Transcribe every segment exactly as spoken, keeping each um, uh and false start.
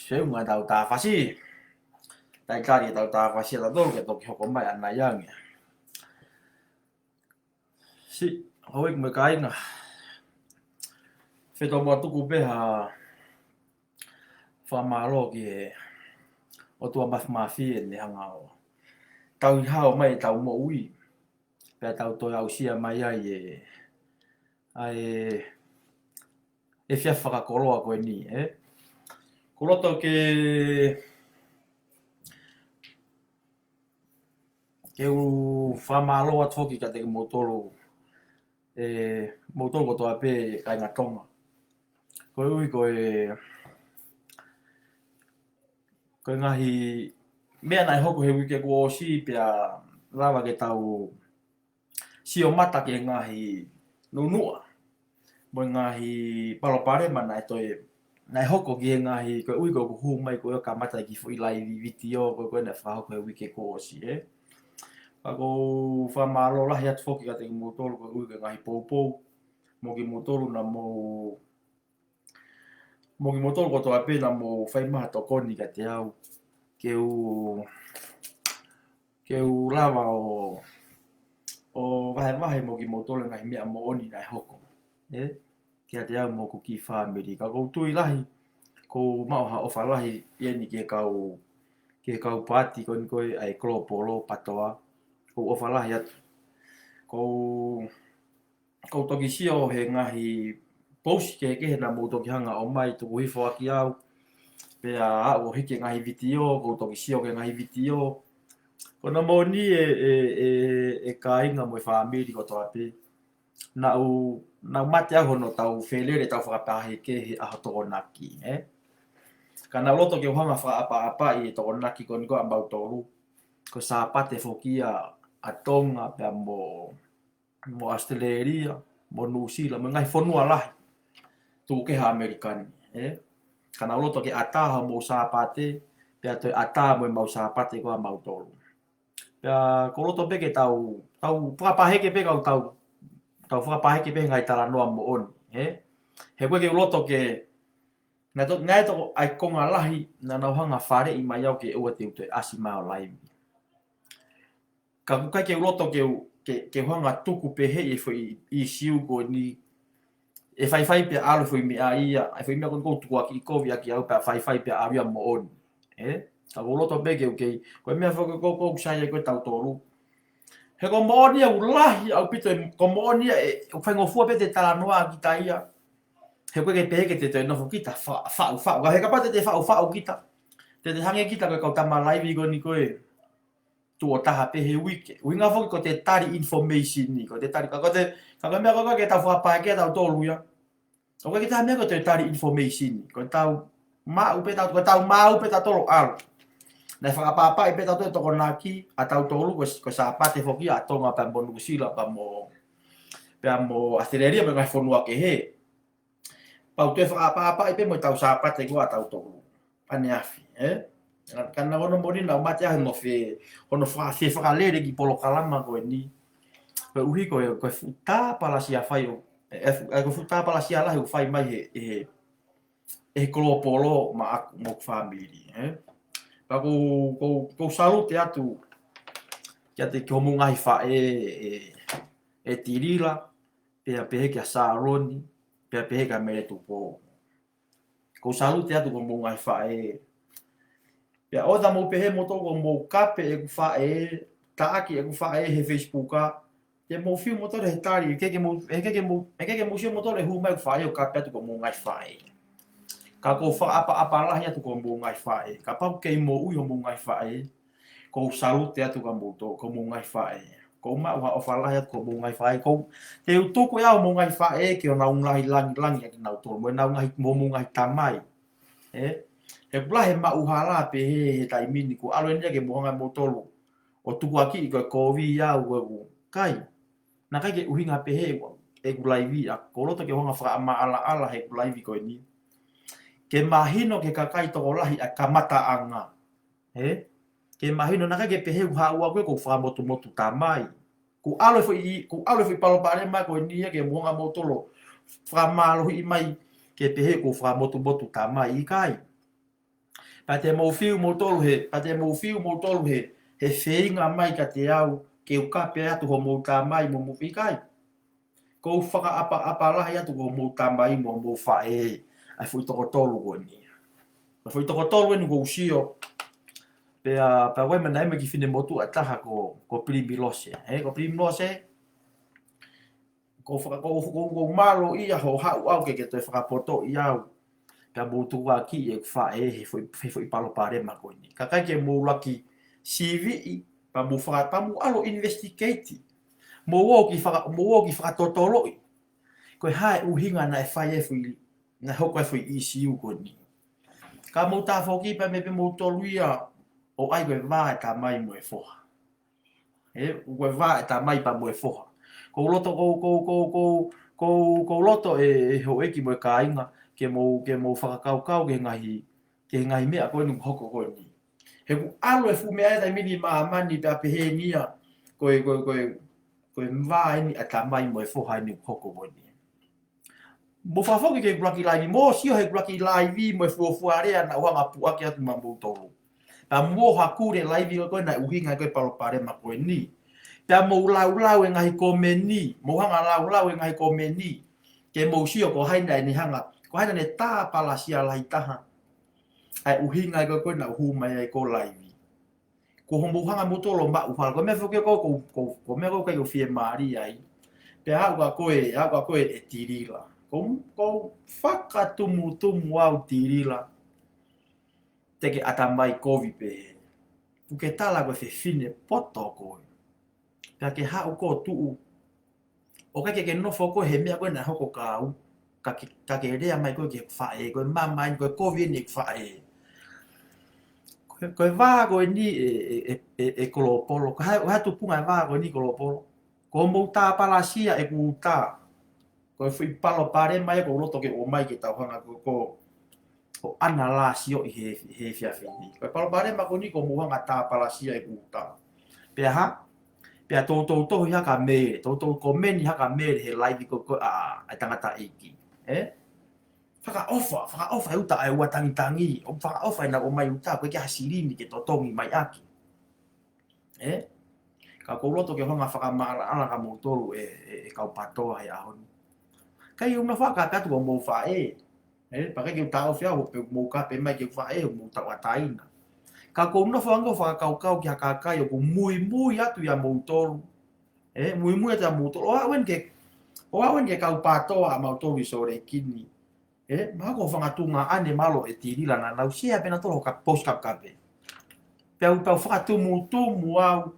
Siʻi ngaahi tau tāfasi. Talitali e tau tāfasi ʻa tautolu ke toki hoko mai ʻanai ange. Siʻi, houʻeiki mo e kāinga. Fetomuʻa tuku pē ha fakamālō ki he ʻOtua Māfimafi ʻene hanga ʻo tauhi hao mai ʻetau moʻui. Pea tau toe aʻusia mai ai e, ʻa e, efiafi fakakoloa ko eni, ē? Ko loto ke, ke u fakamālō atu foki kiate kimoutolu, ē, moutolu kotoa pē kāinga Tonga. Koeʻuhi ko e, ko e ngaahi meʻa naʻe hoko he uike kuo ʻosi pea lava ke tau sio mata ki he ngaahi nunuʻa mo e ngaahi palopalema naʻe toe, naʻe hoko ki he ngaahi, koeʻuhi ko ʻeku hū mai ko ē ʻo kamata e kiʻi foʻi laivi vitiō ko ē ko ē naʻe fakahoko he uike kuo ʻosi, ē. Pea ʻoku ou fakamālō lahi atu foki kiate kimoutolu koeʻuhi ko e ngaahi poupou mo kimoutolu naʻa mou mo kimoutolu kotoa pē naʻa mou fai mai ha tokoni kiate au ke u, ke u lava ʻo, ʻo vahevahe mo kimoutolu e ngaahi meʻa moʻoni naʻe hoko, ē, kiate au mo hoku kiʻi fāmili. Ka ʻoku ou tui lahi, ʻoku ou maʻu ha ʻofa lahi ʻeni ki he kau, ki he kau paati ko eni ko ē ʻa e Global PTOA. ʻOku ou ʻofa lahi atu. ʻOku ou ʻOku ou toki sio he ngaahi pousi kehekehe naʻa mou toki hanga ʻo ʻomai, tuku hifo ʻaki au. Pea aʻu ʻo hiki e ngaahi vitiō, ʻoku ou toki sio ki he ngaahi vitiō. Ko hono moʻoni ē, ē, ē, ē kāinga mo e fāmili kotoa pē. Naʻa ku, naʻa ku mate au hono tau felele, tau fakapaheke he ʻaho Tokonaki, ē? Ka naʻa ku loto ke u hanga ʻo fakaʻapaʻapaʻi e Tokonaki ko eni ko ē ʻamautolu. Ko e Sāpate foki ia ʻa Tonga pea mo mo ʻAositelēlia, mo Nuʻusila, mo e ngaahi fonua lahi tuku kehe ʻa ʻAmelika ni, ē? Ka naʻa ku loto ke ʻatā homou Sāpate, pea toe ʻatā mo ʻemau Sāpate ko ē ʻamautolu. Pea ʻoku ou loto pē ke tau, tau fakapaheke pē kau tau, tau fakapaheke pē ngaahi talanoa moʻoni, ē? He ʻoku ʻikai ke u loto ke, naʻe to-, naʻe toko ʻa e konga lahi, naʻa nau hanga ʻo faleʻi mai au ke ʻoua te u toe ʻasi mai ʻo laivi. Ka ʻoku ʻikai ke u loto ke u, ke, ke u hanga ʻo tuku pehē ʻi he foʻi ʻīsiu ko eni, ʻe faifai pea ʻalu e foʻi meʻa ia, ʻa e foʻi meʻa ko eni ʻoku ou tukuakiʻi kovi ʻaki au pea faifai pea ʻalu ia moʻoni. Ē? Ka ʻoku ou loto pē ke u kei, ko e meʻa foki ko ē ʻoku sai ai ko ē ʻa tautolu. He ko e moʻoni ia ʻoku lahi ʻaupito, ko e moʻoni ia ē, ʻoku faingofua pē ʻete talanoa kita ia. He ʻoku ʻikai ke pehē ke te toe nofo kita fa-, faʻufaʻu. Ka he kapau te te faʻufaʻu kita, te te hangē kita ko e kau tama laivi ko eni ko ē tuʻo taha pē he uike. ʻUhinga foki ko ʻete tali information ni, ko ʻete tali, ka ko ʻete, ka ko e meʻa ko ē ke tau fakapaheke ʻa tautolu ia. ʻOku ʻikai ke ʻi ai ha meʻa ko ʻete tali information ni. Ko ʻetau maʻu pē tau, ko ʻetau maʻu pē tautolu ʻalu. Naʻe fakaʻapaʻapaʻi pē tautolu e Tokonaki ʻa tautolu ko, ko e Sāpate foki ʻa Tonga pea mo Nuʻusila pea mo, pea mo ʻAositelēlia mo e ngaahi fonua kehe. Pau toe fakaʻapaʻapaʻi pē mo ʻetau Sāpate ko ē ʻa tautolu ʻaneafi, ē? Ka, ka naʻa ku ʻilo moʻoni naʻa ku mate au hono fe-, hono fa-, fefakalele ki he polokalama ko eni. Koeʻuhi ko e, ko e fuʻu tāpalasia fai ʻo, ē, ē, fu-, ē, ko e fuʻu tāpalasia lahi ʻoku fai mai he, he, he Global maʻaku mo hoku fāmili, ē? Ka ʻoku, ʻoku, ʻoku ou salute atu kiate ki hoʻomou ngaahi faʻē, ē, ē Tilila, pea pehē kia Saloni, pea pehē kia Meletupou. ʻOku ou salute atu ki hoʻomou ngaahi faʻē. Pea ʻoua te mou pehē moutolu ʻoku mou kape ʻeku faʻē, taʻaki ʻeku faʻē he Facebook ʻa. Te mou fiu moutolu he tali, ʻikai ke mou, ʻikai ke mou, ʻikai ke mou sio moutolu he hū mai ʻeku faʻē ʻo kape atu ki hoʻomou ngaahi faʻē. Ka ʻoku ou fakaʻapaʻapa lahi atu ki hoʻomou ngaahi faʻē. Kapau ʻoku kei moʻui hoʻomou ngaahi faʻē, ʻoku ou salute atu kia moutolu, ki hoʻomou ngaahi faʻē. ʻOku ou maʻu ha ʻofa lahi atu ki hoʻomou ngaahi faʻē. ʻOku ou, te u tuku ʻe au hoʻomou ngaahi faʻē ke nau ngaahi langilangi ʻa kinautolu. Mo ʻenau ngaahi, mo hoʻomou ngaahi tamai. Ē? He ʻoku lahi e maʻuhala pehē he taimi ni, kuo ʻalu eni ia ke mou hanga moutolu ʻo tukuakiʻi ko e kovi ia ʻoku ʻikai. Naʻe ʻikai ke ʻuhinga pehē ʻeku, ʻeku laivi ʻaku. ʻOku ou loto ke u hanga ʻo fakamaʻalaʻala he ʻeku laivi ko eni. Ke mahino ki he kakai tokolahi ʻa e kamataʻanga. Ē? Ke mahino naʻe ʻikai ke pehē ʻeku haʻu au ko ē ʻoku ou fakamotumotu tamai. Kuo ʻalu e foʻi, kuo ʻalu e foʻi palopalema ko eni ia ke mou hanga moutolu ʻo fakamālohiʻi mai ke pehē ʻoku ou fakamotumotu tamai, ʻikai. Pea te mou fiu moutolu he, pea te mou fiu moutolu he, he feinga mai kiate au ke u kape atu hoʻomou tamai mo hoʻomou, ʻikai. ʻOku ou fakaʻapaʻapa lahi atu ki hoʻomou tamai mo hoʻomou faʻē, ʻa e foʻi toko tolu ko eni. ʻA e foʻi toko tolu eni ʻoku ou sio. Pea, pea ko e meʻa naʻe ʻi ai mo e kiʻi finemotuʻa ʻe taha ko, ko Pilimilose. Ē, ko Pilimilose, ʻoku ou faka-, ʻoku ou, ʻoku ou, ʻoku ou mālō ia hoʻo haʻu au ke, ke toe fakapotoʻi au. Pea mou tukuakiʻi ʻeku faʻē he foʻi, he foʻi palopalema ko eni. Kae ʻikai ke mou laki siviʻi, pea mou faka-, pea mou ʻalu ʻo investigate. Mou ō ki faka-, mou ō ki fakatotoloʻi. Ko e hā e ʻuhinga naʻe fai e foʻi, naʻe hoko e foʻi ʻīsiu ko eni. Ka mou tafoki pē mei pē moutolu ia ʻo ʻai ko e vā e tamai mo e foha. Ē, ko e vā e tamai pea mo e foha. ʻOku ou loto, ʻoku ou, ʻoku ou, ʻoku ou, ʻoku ou, ʻoku ou loto ē, ʻe houʻeiki mo e kāinga, ke mou, ke mou fakakaukau ki he ngaahi, ki he ngaahi meʻa ko eni ʻoku hoko ko eni. He ʻoku ʻalu e fuʻu meʻa ia he taimi ni ʻi māmani pea pehē ni ia, ko e, ko e, ko e, ko e vā eni ʻa e tamai mo e foha eni ʻoku hoko ko eni. Mou fakafoki ki heʻeku laki laivi, mou sio heʻeku laki laivi mo e fuofua lea naʻa ku hanga ʻo puʻaki atu maʻamoutolu. Pea mou haʻu ki he laivi ko ē naʻe ʻuhinga ko ē palopalema ko eni. Pea mou laulau e ngaahi komeni, mou hanga ʻo laulau e ngaahi komeni. Ke mou sio ko hai naʻa ne hanga, ko hai naʻa ne tāpalasia lahi taha ʻa e ʻuhinga ko ē naʻa ku hū mai ai ki he laivi. Ko hoʻomou hanga moutolu ʻo maʻu hala. Ko e meʻa foki ko, ko, ko, ko e meʻa ko ē ʻoku ʻikai ke u fiemālie ai. Pea haʻu ka ko e, haʻu ka ko e Tilila. Ko, ko fakatumutumu au Tilila. Te ke ʻatamai kovi pē. Kuo ke tala ko e fefine poto koe. Pea ke haʻu ʻo tuʻu. ʻOku ʻikai ke ke nofo koe he meʻa ko ē naʻe hoko kia au. Ka ke, ka ke lea mai koe ki heʻeku faʻē, ko e mamahi ko e kovi eni ʻeku faʻē. Ko e, ko e vā ko eni ē, ē, ē, ē, ē Kolopolo. Ko e hā, ko e hā e tupunga e vā ko eni Kolopolo. Ko hoʻomou tāpalasia ʻeku uta. Ko e foʻi palopalema ia ʻoku ou loto ke ʻomai ke tau hanga ko, ko, ʻo ʻanalaisoʻi he, he efiafi ni. Ko e palopalema ko eni ko hoʻomou hanga ʻo tāpalasia ʻeku uta. Pea hā? Pea toutou tohi hake mele, toutou komeni hake mele he laivi ko, ko, ʻa, ʻa e tangataʻeiki. Ē? Fakaʻofa, fakaʻofa e uta ʻa e ua tangitangi, ʻo fakaʻofa ʻenau ʻomai uta, ʻoku ʻikai ke ʻi ai ha silini ke totongi mai ʻaki. Ē? Ka ʻoku ou loto ke u hanga ʻo fakamaʻalaʻala kia moutolu ē, ē, ē kau PATOA he ʻaho ni. ʻIkai ke u nofo ʻo kakato ki hoʻomou faʻē. Ē, pea ʻikai ke u taʻofi au, pe mou kape mai ki heʻeku faʻē, mou tauʻatāina. Ka ʻoku ou nofo ange ʻo fakakaukau ki ha kakai ʻoku muimui atu ʻia moutolu. Ē, muimui atu ʻia moutolu. ʻO aʻu eni ki he, ʻo aʻu eni ki he kau PATOA ʻamautolu ʻi Sōleki ni. Ē, mahalo ko e fanga tuongaʻane mahalo ʻe Tilila naʻa nau share pē nautolu hoʻo post kapekape. Pea u, pea u fakatumutumu au.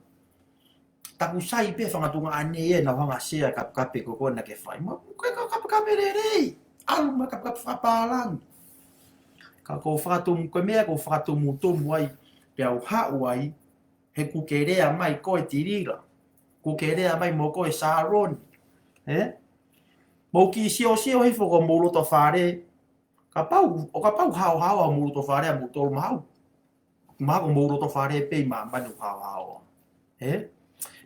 Taku sai pē fanga tuongaʻane ē naʻa nau hanga ʻo share kapekape ko ē naʻa ke fai. Mo, ko e kapekape lelei. ʻAlu mo e kapekape fakapālangi. Ka ʻoku ou fakatumu, ko e meʻa ʻoku ou fakatumutumu ai. Pea u haʻu ai. He kuo ke lea mai koe Tilila. Kuo ke lea mai mo koe Saloni. Ē? Mou kiʻi siosio hifo ki homou loto fale. Kapau, ʻo kapau haohaoa homou loto fale ʻamoutolu mahalo. Mahalo ko homou loto fale pē ʻi māmani ʻoku haohaoa. Ē?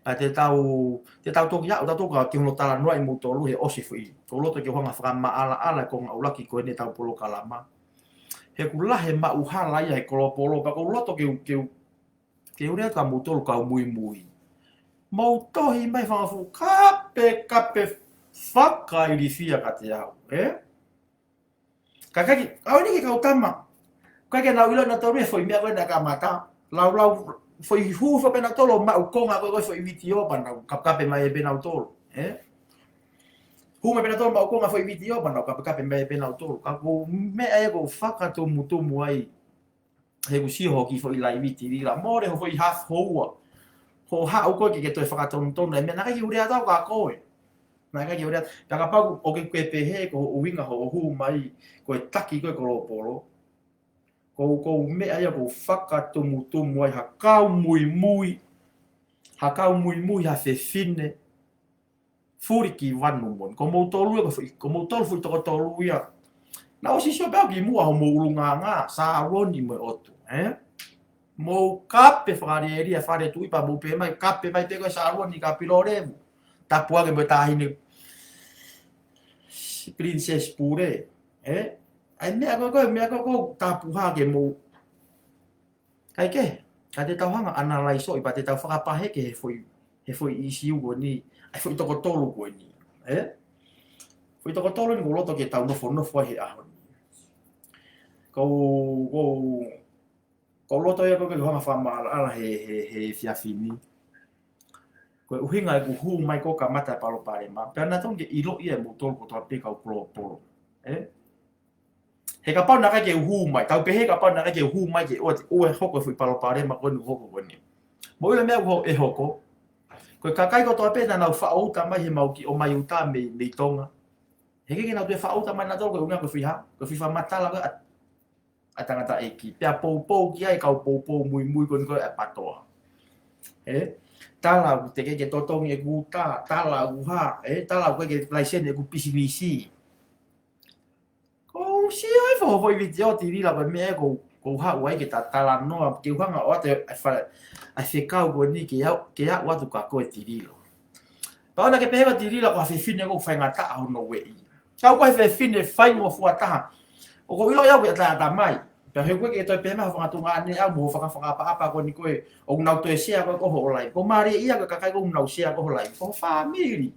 Pea te tau, te tau toki aʻu, tau toki ki hono talanoaʻi moutolu he ʻosi foʻi. ʻOku ou loto ke u hanga ʻo fakamaʻalaʻala e konga ʻuluaki ko eni ʻetau polokalama. He ʻoku lahi e maʻuhala ia he Kolopolo, pea ʻoku ou loto ke u, ke u ke u lea atu kia moutolu kau muimui. Mou tohi mai fanga fuʻu kapekape fakailifia kiate au, ē? Ka ʻikai ke, ʻaho ni ki he kau tama. ʻIkai ke nau ʻilo nautolu e foʻi meʻa ko ē naʻe kamata. Laulau foʻi hū foʻi pē nautolu maʻu konga ko ē foʻi vitiō pea nau kapekape mai pē nautolu, ē? Hū mai pē nautolu maʻu konga foʻi vitiō pea nau kapekape mai pē nautolu. Ka ko e meʻa ia ʻoku ou fakatumutumu ai. He ʻoku ou sio hoʻo kiʻi foʻi laivi Tilila. Mole hoʻo foʻi half hour. Hoʻo haʻu ko ē ke ke toe fakatonutonu e meʻa naʻe ʻikai ke u lea atu au kia koe. Naʻe ʻikai ke u lea atu. Pea kapau ʻoku ke pehē ko hoʻo ʻuhinga hoʻo hū mai ko e taki ko ē Kolopolo. Ko, ko e meʻa ia ʻoku ou fakatumutumu ai ha kau muimui. Ha kau muimui ha fefine. Fuli ki vanu moni. Ko moutolu ia, ko foʻi, ko moutolu foʻi toko tolu ia. Naʻa ku ʻosi sio pē au kimuʻa homou ʻulungaanga, Saloni mo e ʻOtu, ē? Mou kape fakalielia fale tuʻi pea mou pehē mai, kape mai pē ko ē Saloni, kape lōlevu. Tapu ange mo e taʻahine Princess Pule, ē? ʻAi meʻa ko ē, ko e meʻa ko ē, ko e tapu hake mou Kae kehe, ka te tau hanga ʻo analaisoʻi pea te tau fakapaheke he foʻi, he foʻi ʻīsiu ko eni, ʻa e foʻi toko tolu ko eni, ē? Foʻi toko tolu ni ʻoku ou loto ke tau nofonofo ai he ʻaho ni. Ko, ko, ko u loto ia ko ē ke u hanga ʻo fakamaʻalaʻala he, he, he efiafi ni. Ko e ʻuhinga ʻeku hū mai ko ē kamata e palopalema. Pea naʻa tonu ke ʻiloʻi ʻe moutolu kotoa pē kau Kolopolo, ē? He kapau naʻe ʻikai ke u hū mai, tau pehē kapau naʻe ʻikai ke u hū mai ke ʻoua, ʻoua ʻe hoko e foʻi palopalema ko eni ʻoku hoko ko eni. Mou ʻilo e meʻa ʻoku hoko. Ko e kakai kotoa pē naʻa nau faʻa uta mai he mau kiʻi ʻomai uta mei, mei Tonga. He ʻikai ke nau toe faʻa uta mai nautolu ko e ʻuhinga ko e foʻi hā, ko e foʻi fakamatala ko ē ʻa, ʻa e tangataʻeiki. Pea poupou ki ai e kau poupou muimui ko eni ko ē ʻa e PATOA. Ē? Tala ʻoku teʻeki ke totongi ʻeku uta, tala ʻoku hā, ē? Tala ʻoku ʻikai ke laiseni ʻeku pisinisi. Ko u sio ai fo, foʻi vitiō Tilila ko e meʻa ko, ko u haʻu ai ke ta talanoa, ke u hanga ʻo ʻoatu e fa-, ʻa e fekau ko eni ke aʻu, ke aʻu atu kia koe Tilila. Pea ʻoua naʻa ke pehē ʻe Tilila ko ha fefine ʻoku faingataʻa hono ueʻi. Kau ko e fefine faingofua taha. ʻOku ou ʻilo ia ʻoku ke ʻatā ʻatā mai. Pea he ʻoku ʻikai ke toe pehē mai ho fanga tuongaʻane ʻau mo ho fanga fakaʻapaʻapa ko eni ko ē ʻoku nau toe share ko ē ko hoʻo live. Ko e mālie ia ko e kakai ʻoku nau share ko ē ho live. Ko ho fāmili.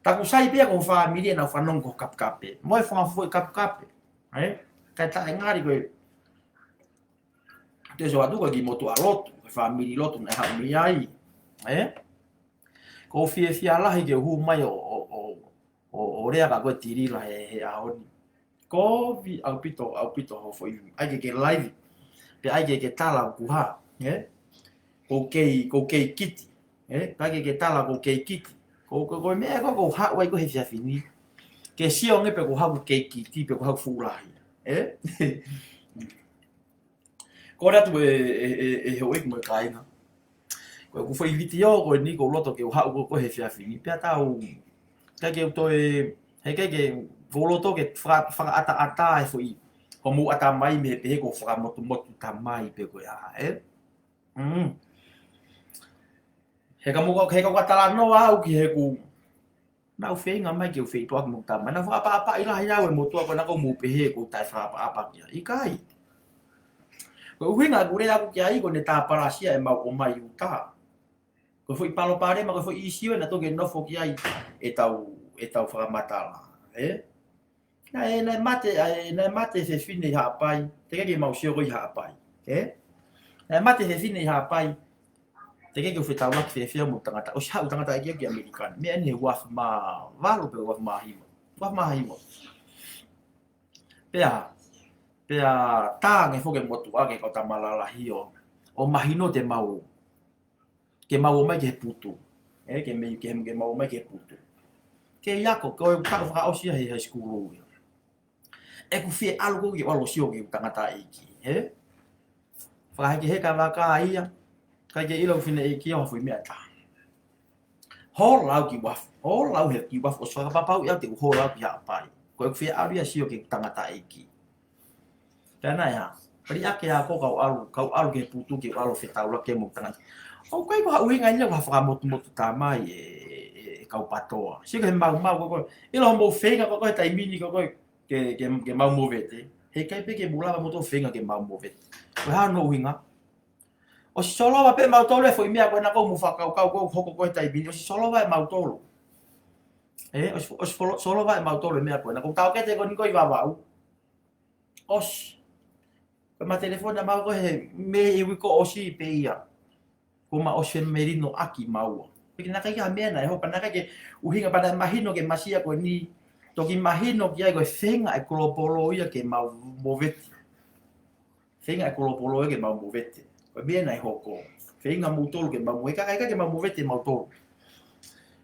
Taku sai pē ia ko ho fāmili ʻenau fanongo ko ho kapekape. Mo e fanga foʻi kapekape. Ē? Kae taʻengali ko e te so atu ko e kiʻi motuʻa lotu, ko e fāmili lotu naʻe haʻu mei ai. Ē? ʻOku ou fiefia lahi ke u hū mai ʻo, ʻo, ʻo, ʻo, ʻo lea kia koe Tilila he, he ʻaho ni. Kovi ʻaupito, ʻaupito hoʻo foʻi, ʻai ke ke live. Pea ʻai ke ke tala ʻoku hā, ē? ʻOku ou kei, ʻoku ou kei kiti. Ē? Pea ʻai ke ke tala ʻoku ou kei kiti. Ko, ko, ko e meʻa ko ē ʻoku ou haʻu ai ko ē he efiafi ni. Ke sio ange pe ʻoku ou haʻu ʻoku ou kei kiti, pe ʻoku ou haʻu ʻoku fuʻu lahi. Ē? Kole atu e, e, e, e houʻeiki mo e kāinga. Ko ʻeku foʻi vitiō ko eni ʻoku ou loto ke u haʻu ko ē he efiafi ni. Pea tau, ʻikai ke u toe, he ʻikai ke, ʻoku ou loto ke faka-, fakaʻataʻatā e foʻi, ko mou ʻatā mai mei he pehē ʻoku ou fakamotumotu tamai pe ko e hā, ē? Mm. He ka mou ka, he ka ʻoku ou talanoa au ki heʻeku, naʻa ku feinga mai ke u feituʻu ʻaki mo e tamai. Naʻa ku fakaʻapaʻapaʻi lahi au e motuʻa ko ena ʻoku mou pehē ʻoku ou taʻefakaʻapaʻapa ki ai. ʻIkai. Ko e ʻuhinga ʻeku lea ʻaku ki ai ko ʻene tāpalasia ʻemau ō mai ʻi ʻIutā. Ko e foʻi palopalema, ko e foʻi ʻīsiu ena ʻoku tau nofo ki ai ʻetau, ʻetau fakamatala. Ē? Naʻe, naʻe mate, ʻa e, naʻe mate e fefine ʻi Haʻapai, teʻeki ke mau sio ko ē ʻi Haʻapai. Ē? Naʻe mate e fefine ʻi Haʻapai, teʻeki ke u fetaulaki fiefia mo e tangata, ʻosi haʻu tangataʻeiki ia ki ʻAmelika ni. Meʻa eni he uaafe mā valu pe uaafe mā hiva. Uaafe mā hiva. Pea, pea tā ange foki e motuʻa ki he kau tama lalahi ʻo, ʻo mahino te mau, ke mau ō mai ki he putu. Ē, ke mei, ke, ke mau ō mai ki he putu. Kei ako, ko e taʻu fakaʻosi ia he high school ia. ʻEku fie ʻalu ko ē ke u ʻalu ʻo sio ki heʻeku tangataʻeiki, ē? Fakahekeheka vaka ia, ʻikai ke ʻilo ʻeku fineʻeiki ia ha foʻi meʻa ʻe taha. Hola au ki uafu, hola au he ki uafu, ʻosi fakapapauʻi au te u hola au ki Haʻapai. Ko ʻeku fie ʻalu ia ʻo sio ki heʻeku tangataʻeiki. Pea naʻe hā. Pali ake a ko kau ʻalu, kau ʻalu ki he putu ke u ʻalu ʻo fetaulaki mo e tangata. ʻOku ʻikai ko ha ʻuhinga ia ko ha fakamotumotu tamai e, e, e kau PTOA. Sio ki he maumau ko ē ko ē. ʻIlo hoʻomou feinga ko ē ko ē he taimi ni ko ē ko ē ke, ke, ke mau movete. He ʻikai pē ke mou lava moutolu ʻo feinga ke mau movete. Ko e hā hono ʻuhinga? ʻOsi solova pē mautolu e foʻi meʻa ko ena ʻoku mou fakakaukau ʻoku hoko ko ē he taimi ni. ʻOsi solova ʻe mautolu. Ē, ʻosi, ʻosi folo-, solova ʻe mautolu e meʻa ko ena. Ko e taʻokete ko eni ko ē ʻi Vavaʻu. ʻOsi. Ko e ma telefoni ʻa maua ko ē he Mē ʻi he uike kuo ʻosi pē ia. Kuo ma ʻosi femelinoʻaki maua. Pea naʻe ʻikai ke ʻi ai ha meʻa naʻe hoko, naʻe ʻikai ke ʻuhinga pea naʻe mahino ke masia ko eni. Toki mahino ki ai ko e feinga e kolopolo ia ke mau movete. Feinga e kolopolo ia ke mau movete. Ko e meʻa naʻe hoko. Feinga moutolu ke mau movete. Kae ʻikai ke mau movete mautolu.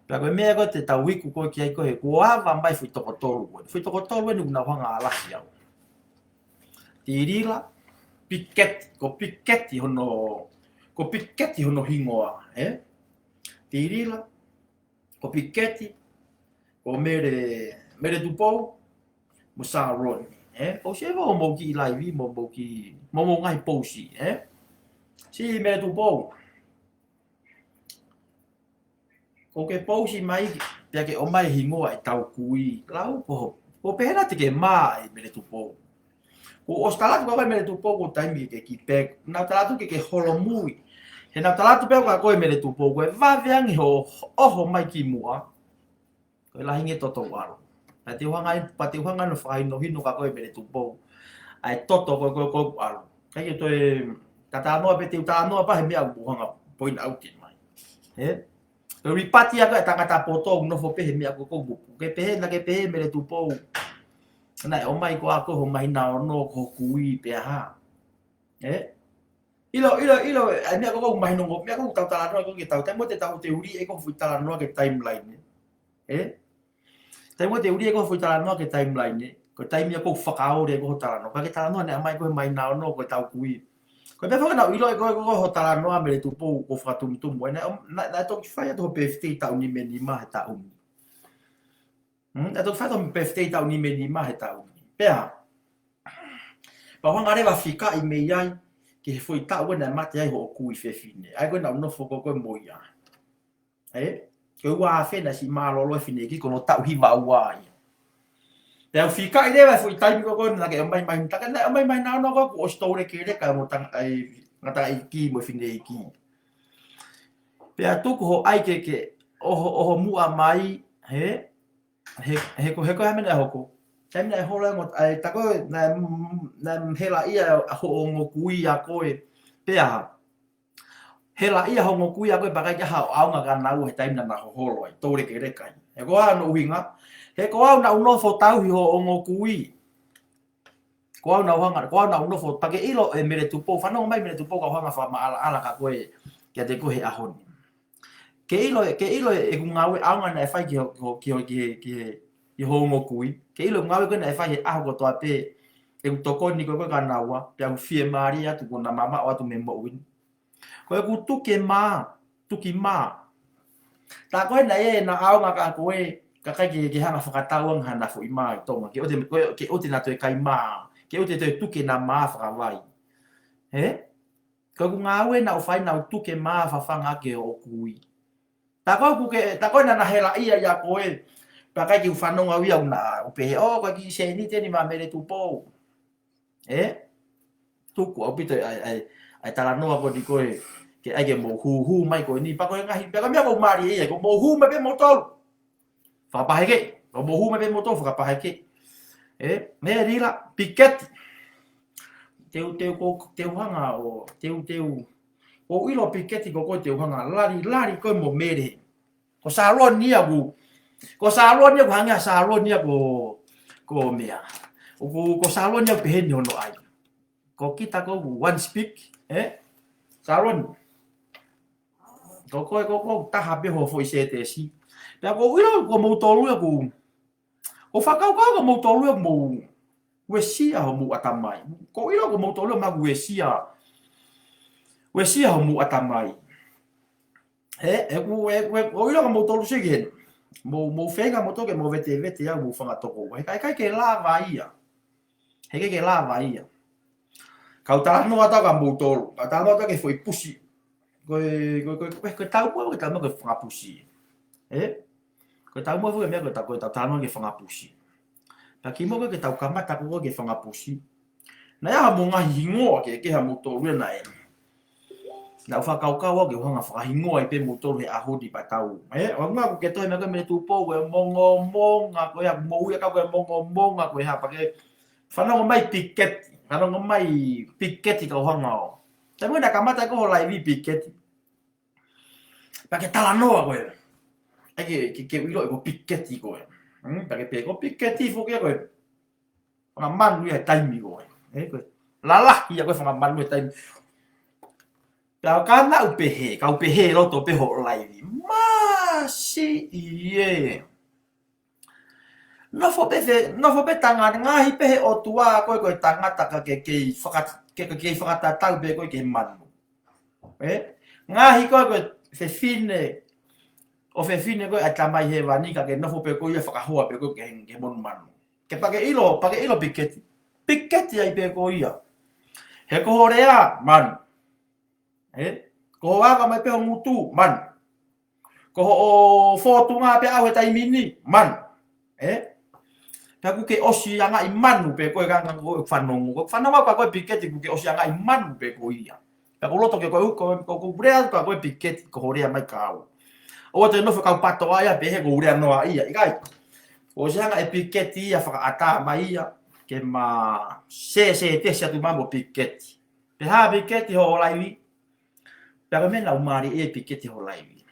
Pea ko e meʻa ko ē te tau iku ko ē ki ai ko ē he kuo ava mai foʻi toko tolu ko ē. Foʻi toko tolu eni ʻoku nau hanga ʻo alasi au. Tilila, Piketi, ko Piketi hono, ko Piketi hono hingoa, ē? Tilila, ko Piketi, ko Mele, Mele Tupou, mo Sāroni, ē? ʻOsi ʻe ua hoʻomou kiʻi laivi, mo, mo ki, mo, mo e ngaahi pousi, ē? Siʻi Mele Tupou. ʻOku ke pousi mai, pea ke ʻomai e hingoa ʻetau kui. Lau ko, ko pehē naʻa te ke mā ʻe Mele Tupou. Kuo ʻosi tala atu kia koe Mele Tupou ko e taimi ke ke kiʻi pē. Naʻa ku tala atu ke ke holomui. He naʻa ku tala atu pē kia koe Mele Tupou ko e vave ange hoʻo ʻoho mai ki muʻa. Ko e lahi ange e toto ʻoku ʻalu. Pea te u hanga, pea te u hanga ʻo fakahinohino kia koe Mele Tupou. ʻA e toto ko ē ko ē ʻoku ʻalu. ʻIkai ke toe, ka talanoa pē te u talanoa pē he meʻa ʻoku ou hanga ʻo point out mai. Ē? Ko e ripati ʻa e tangata poto ʻoku nofo pē he meʻa ko ē ʻoku ou, ke pehē, naʻa ke pehē Mele Tupou. Naʻe ʻomai koā ʻe koe ho māhina ono ko ho kui pe hā. Ē? ʻIlo, ʻilo, ʻilo, ʻa e meʻa ko ē ʻoku mahino ko, meʻa ko ē ʻoku tau talanoa ko ē ke tau, taimi ko ē te tau te uli ʻe ko e fuʻu talanoa ki he timeline, ē? Ē? Taimi ko ē te uli ʻe ko e fuʻu talanoa ki he timeline, ē? Ko e taimi ia ʻoku fakaole ko ē ho talanoa. Ka ke talanoa naʻe ʻomai ko ē he māhina ono ko ʻetau kui. Ko e meʻa foki naʻa ku ʻilo ʻe ko ē ko ē ho talanoa Mele Tupou ʻoku fakatumutumu. Ē, naʻe, naʻe, naʻe toki fai atu ho birthday taʻu nima nima he taʻu ni. Hmm, naʻe toki fai atu ho birthday taʻu nima nima he taʻu ni. Pea, pea u hanga leva ʻo fikaʻi mei ai, ki he foʻi taʻu ko ē naʻe mate ai hoʻo kui fefine. ʻA ia ko ē naʻa ku nofo ko ē ko ē mo ia. Ē? Ko e ua afe naʻe siʻi mālōlō e fineʻeiki ko hono taʻu hiva ua ia. Pea u fikaʻi leva e foʻi taimi ko ē naʻa ke ʻomai mai, naʻa ke ʻomai mai naʻa ko ē kuo ʻosi toulekeleka mo tang-, ʻa e ngataʻeiki mo e fineʻeiki. Pea tuku hoʻo ʻai ke, ke ʻoho, ʻoho muʻa mai, he, he, he ko, he ko e hā e meʻa naʻe hoko. Taimi naʻe holo ai mo, ʻa e, tā ko ē, naʻe, naʻe helaʻia hoʻo ongo kui ʻa koe. Pea, helaʻia hoʻo ongo kui ʻa koe pea ʻikai ke ʻi ai haʻo ʻaonga kia naua he taimi naʻa na hoholo ai, toulekeleka ai. He ko e hā hono ʻuhinga? He ko au naʻa ku nofo tauhi hoʻo ongo kui. Ko au naʻa ku hanga, ko au naʻa ku nofo, pea ke ʻilo ʻe Mele Tupou, fanongo mai Mele Tupou ka u hanga fakamaʻalaʻala kia koe, kiate koe he ʻaho ni. Ke ʻilo, ke ʻilo ʻeku ngāue ʻaonga naʻe fai ki ho, ki ho, ki ho, ki he, ki he, ki hoʻo ongo kui. Ke ʻilo ʻeku ngāue ko ē naʻe fai he ʻaho kotoa pē, ʻeku tokoni ko ē kia naua, pea u fiemālie atu kuo na mamaʻo atu mei he moʻui ni. Ko ʻeku tuki mā, tuki mā. Tā ko ē naʻe ʻi ai ʻena ʻaonga kia koe, ka ʻikai ke, ke hanga fakatauange haʻana foʻi mā ʻi Tonga. Ke ʻoua te, ke, ke ʻoua te na toe kai mā. Ke ʻoua te toe tuki ʻena mā fakavai. He? Ko ʻeku ngāue naʻa ku fai naʻa ku tuki mā fafanga ki hoʻo kui. Tā ko ē kuo ke, tā ko ē naʻa na helaʻia ʻia koe. Pea ʻikai ke u fanongo au ia ʻo na, ʻo pehē, ʻō, ko e kiʻi sēniti eni maʻa Mele Tupou. Ē? Tuku ʻaupito ʻa e, ʻa e, ʻa e talanoa ko eni ko ē, ke ʻai ke mou hū, hū mai ko eni, pea ko e ngaahi, pea ko e meʻa ʻoku ou mālieʻia, ko hoʻomou hū mai pē moutolu. Fakapaheke, ko hoʻomou hū mai pē moutolu, fakapaheke. Ē, Mele Lila, Piketi. Te u, te u, ko, te u hanga ʻo, te u, te u, ʻoku ou ʻilo Piketi ko koe te u hanga, lali, lali koe mo Mele. Ko Saloni ia ʻoku, ko Saloni ia ʻoku hangē ha Saloni ia ko, ko meʻa. ʻOku, ko Saloni ia ʻoku pehē ni hono ʻai. Ko kita ko ʻoku one speak, ē? Saloni. Ko koe, ko koe, taha pē hoʻo foʻi sētesi. Pea ʻoku ou ʻilo ko moutolu ia ʻoku, ʻoku ou fakakaukau ko moutolu ia ʻoku mou uesia hoʻomou ʻatamai. ʻOku ou ʻilo ko moutolu ia ʻoku mou uesia, uesia hoʻomou ʻatamai. He, he ʻoku, he, he, ʻoku ou ʻilo ko moutolu siki heni. Mou, mou feinga moutolu ke mou vetevete au mo e fanga tokoua. He ʻikai, ʻikai ke lava ia. He ʻikai ke lava ia. Kau talanoa atu kia moutolu. Kau talanoa atu ki he foʻi pusi. Ko e, ko e, ko e, ko e, ko e taumuʻa, ko e taumuʻa ki he fanga pusi. Ē? Ko e taumuʻa foki e meʻa ko e ta-, ko e ta-, taumuʻa ki he fanga pusi. Pea kimuʻa ko ē ke tau kamata ko ē ki he fanga pusi. Naʻe ʻi ai haʻamou ngaahi hingoa kehekehe ʻamoutolu ia naʻe. Naʻa ku fakakaukau au ke u hanga fakahingoa ai pē moutolu he ʻaho ni pea tau. Ē, ʻo ngā ku ke toe meʻa ko ē Mele Tupou ko e mongomonga, ko e ʻa mou ia ka ko e mongomonga, ko e hā pea ke fanongo mai Piketi. Fanongo mai Piketi ka u hanga ʻo. Taimi naʻe kamata ko ē hoʻo laivi Piketi. Pea ke talanoa koe. ʻAi ke, ke, ke ʻilo ʻe koe Piketi koe. Hmm, pea ke pehē ko Piketi foki ia ko e fanga manu ia he taimi ko ē. Ē, ko e lalahi ia ko e fanga manu he taimi. Pea ka naʻa ku pehē, ka u pehē loto pē hoʻo laivi. Masiʻi ē. Nofo pē fe-, nofo pē tangata, ngaahi pē he ʻOtua ko ē, ko e tangata ka ke kei faka-, ke, ke kei fakatatau pē koe ki he manu. Ē? Ngaahi ko ē, ko e fefine, ʻo fefine ko ē ʻa e Tamai Hēvani ka ke nofo pē koe ia fakahoa pē koe ki he, ki he monumanu. Ke pea ke ʻilo, pea ke ʻilo Piketi. Piketi ai pē koe ia. He ko hoʻo lea, manu. Ē? Ko hoʻo ava mai pē ho ngutu, manu. Ko hoʻo fōtunga pē ʻaʻau he taimi ni, manu. Ē? Pea kuo ke ʻosi angaʻi manu pē koe ka ngā ko e fanongo. Ko e fanongo pea ko e Piketi kuo ke ʻosi angaʻi manu pē koe ia. Pea ʻoku ou loto ke ko e, ko, ko, ko e lea pea ko e Piketi ko hoʻo lea mai kia au. ʻOua te nofo kau patoa ia pehē ko e lea noa ia, ʻikai. ʻOsi angaʻi Piketi ia fakaʻatā mai ia. Ke ma sēsētesi atu mai mo Piketi. Pea hā Piketi hoʻo laivi. Pea ko e meʻa naʻa ku mālieʻia ai Piketi hoʻo laivi.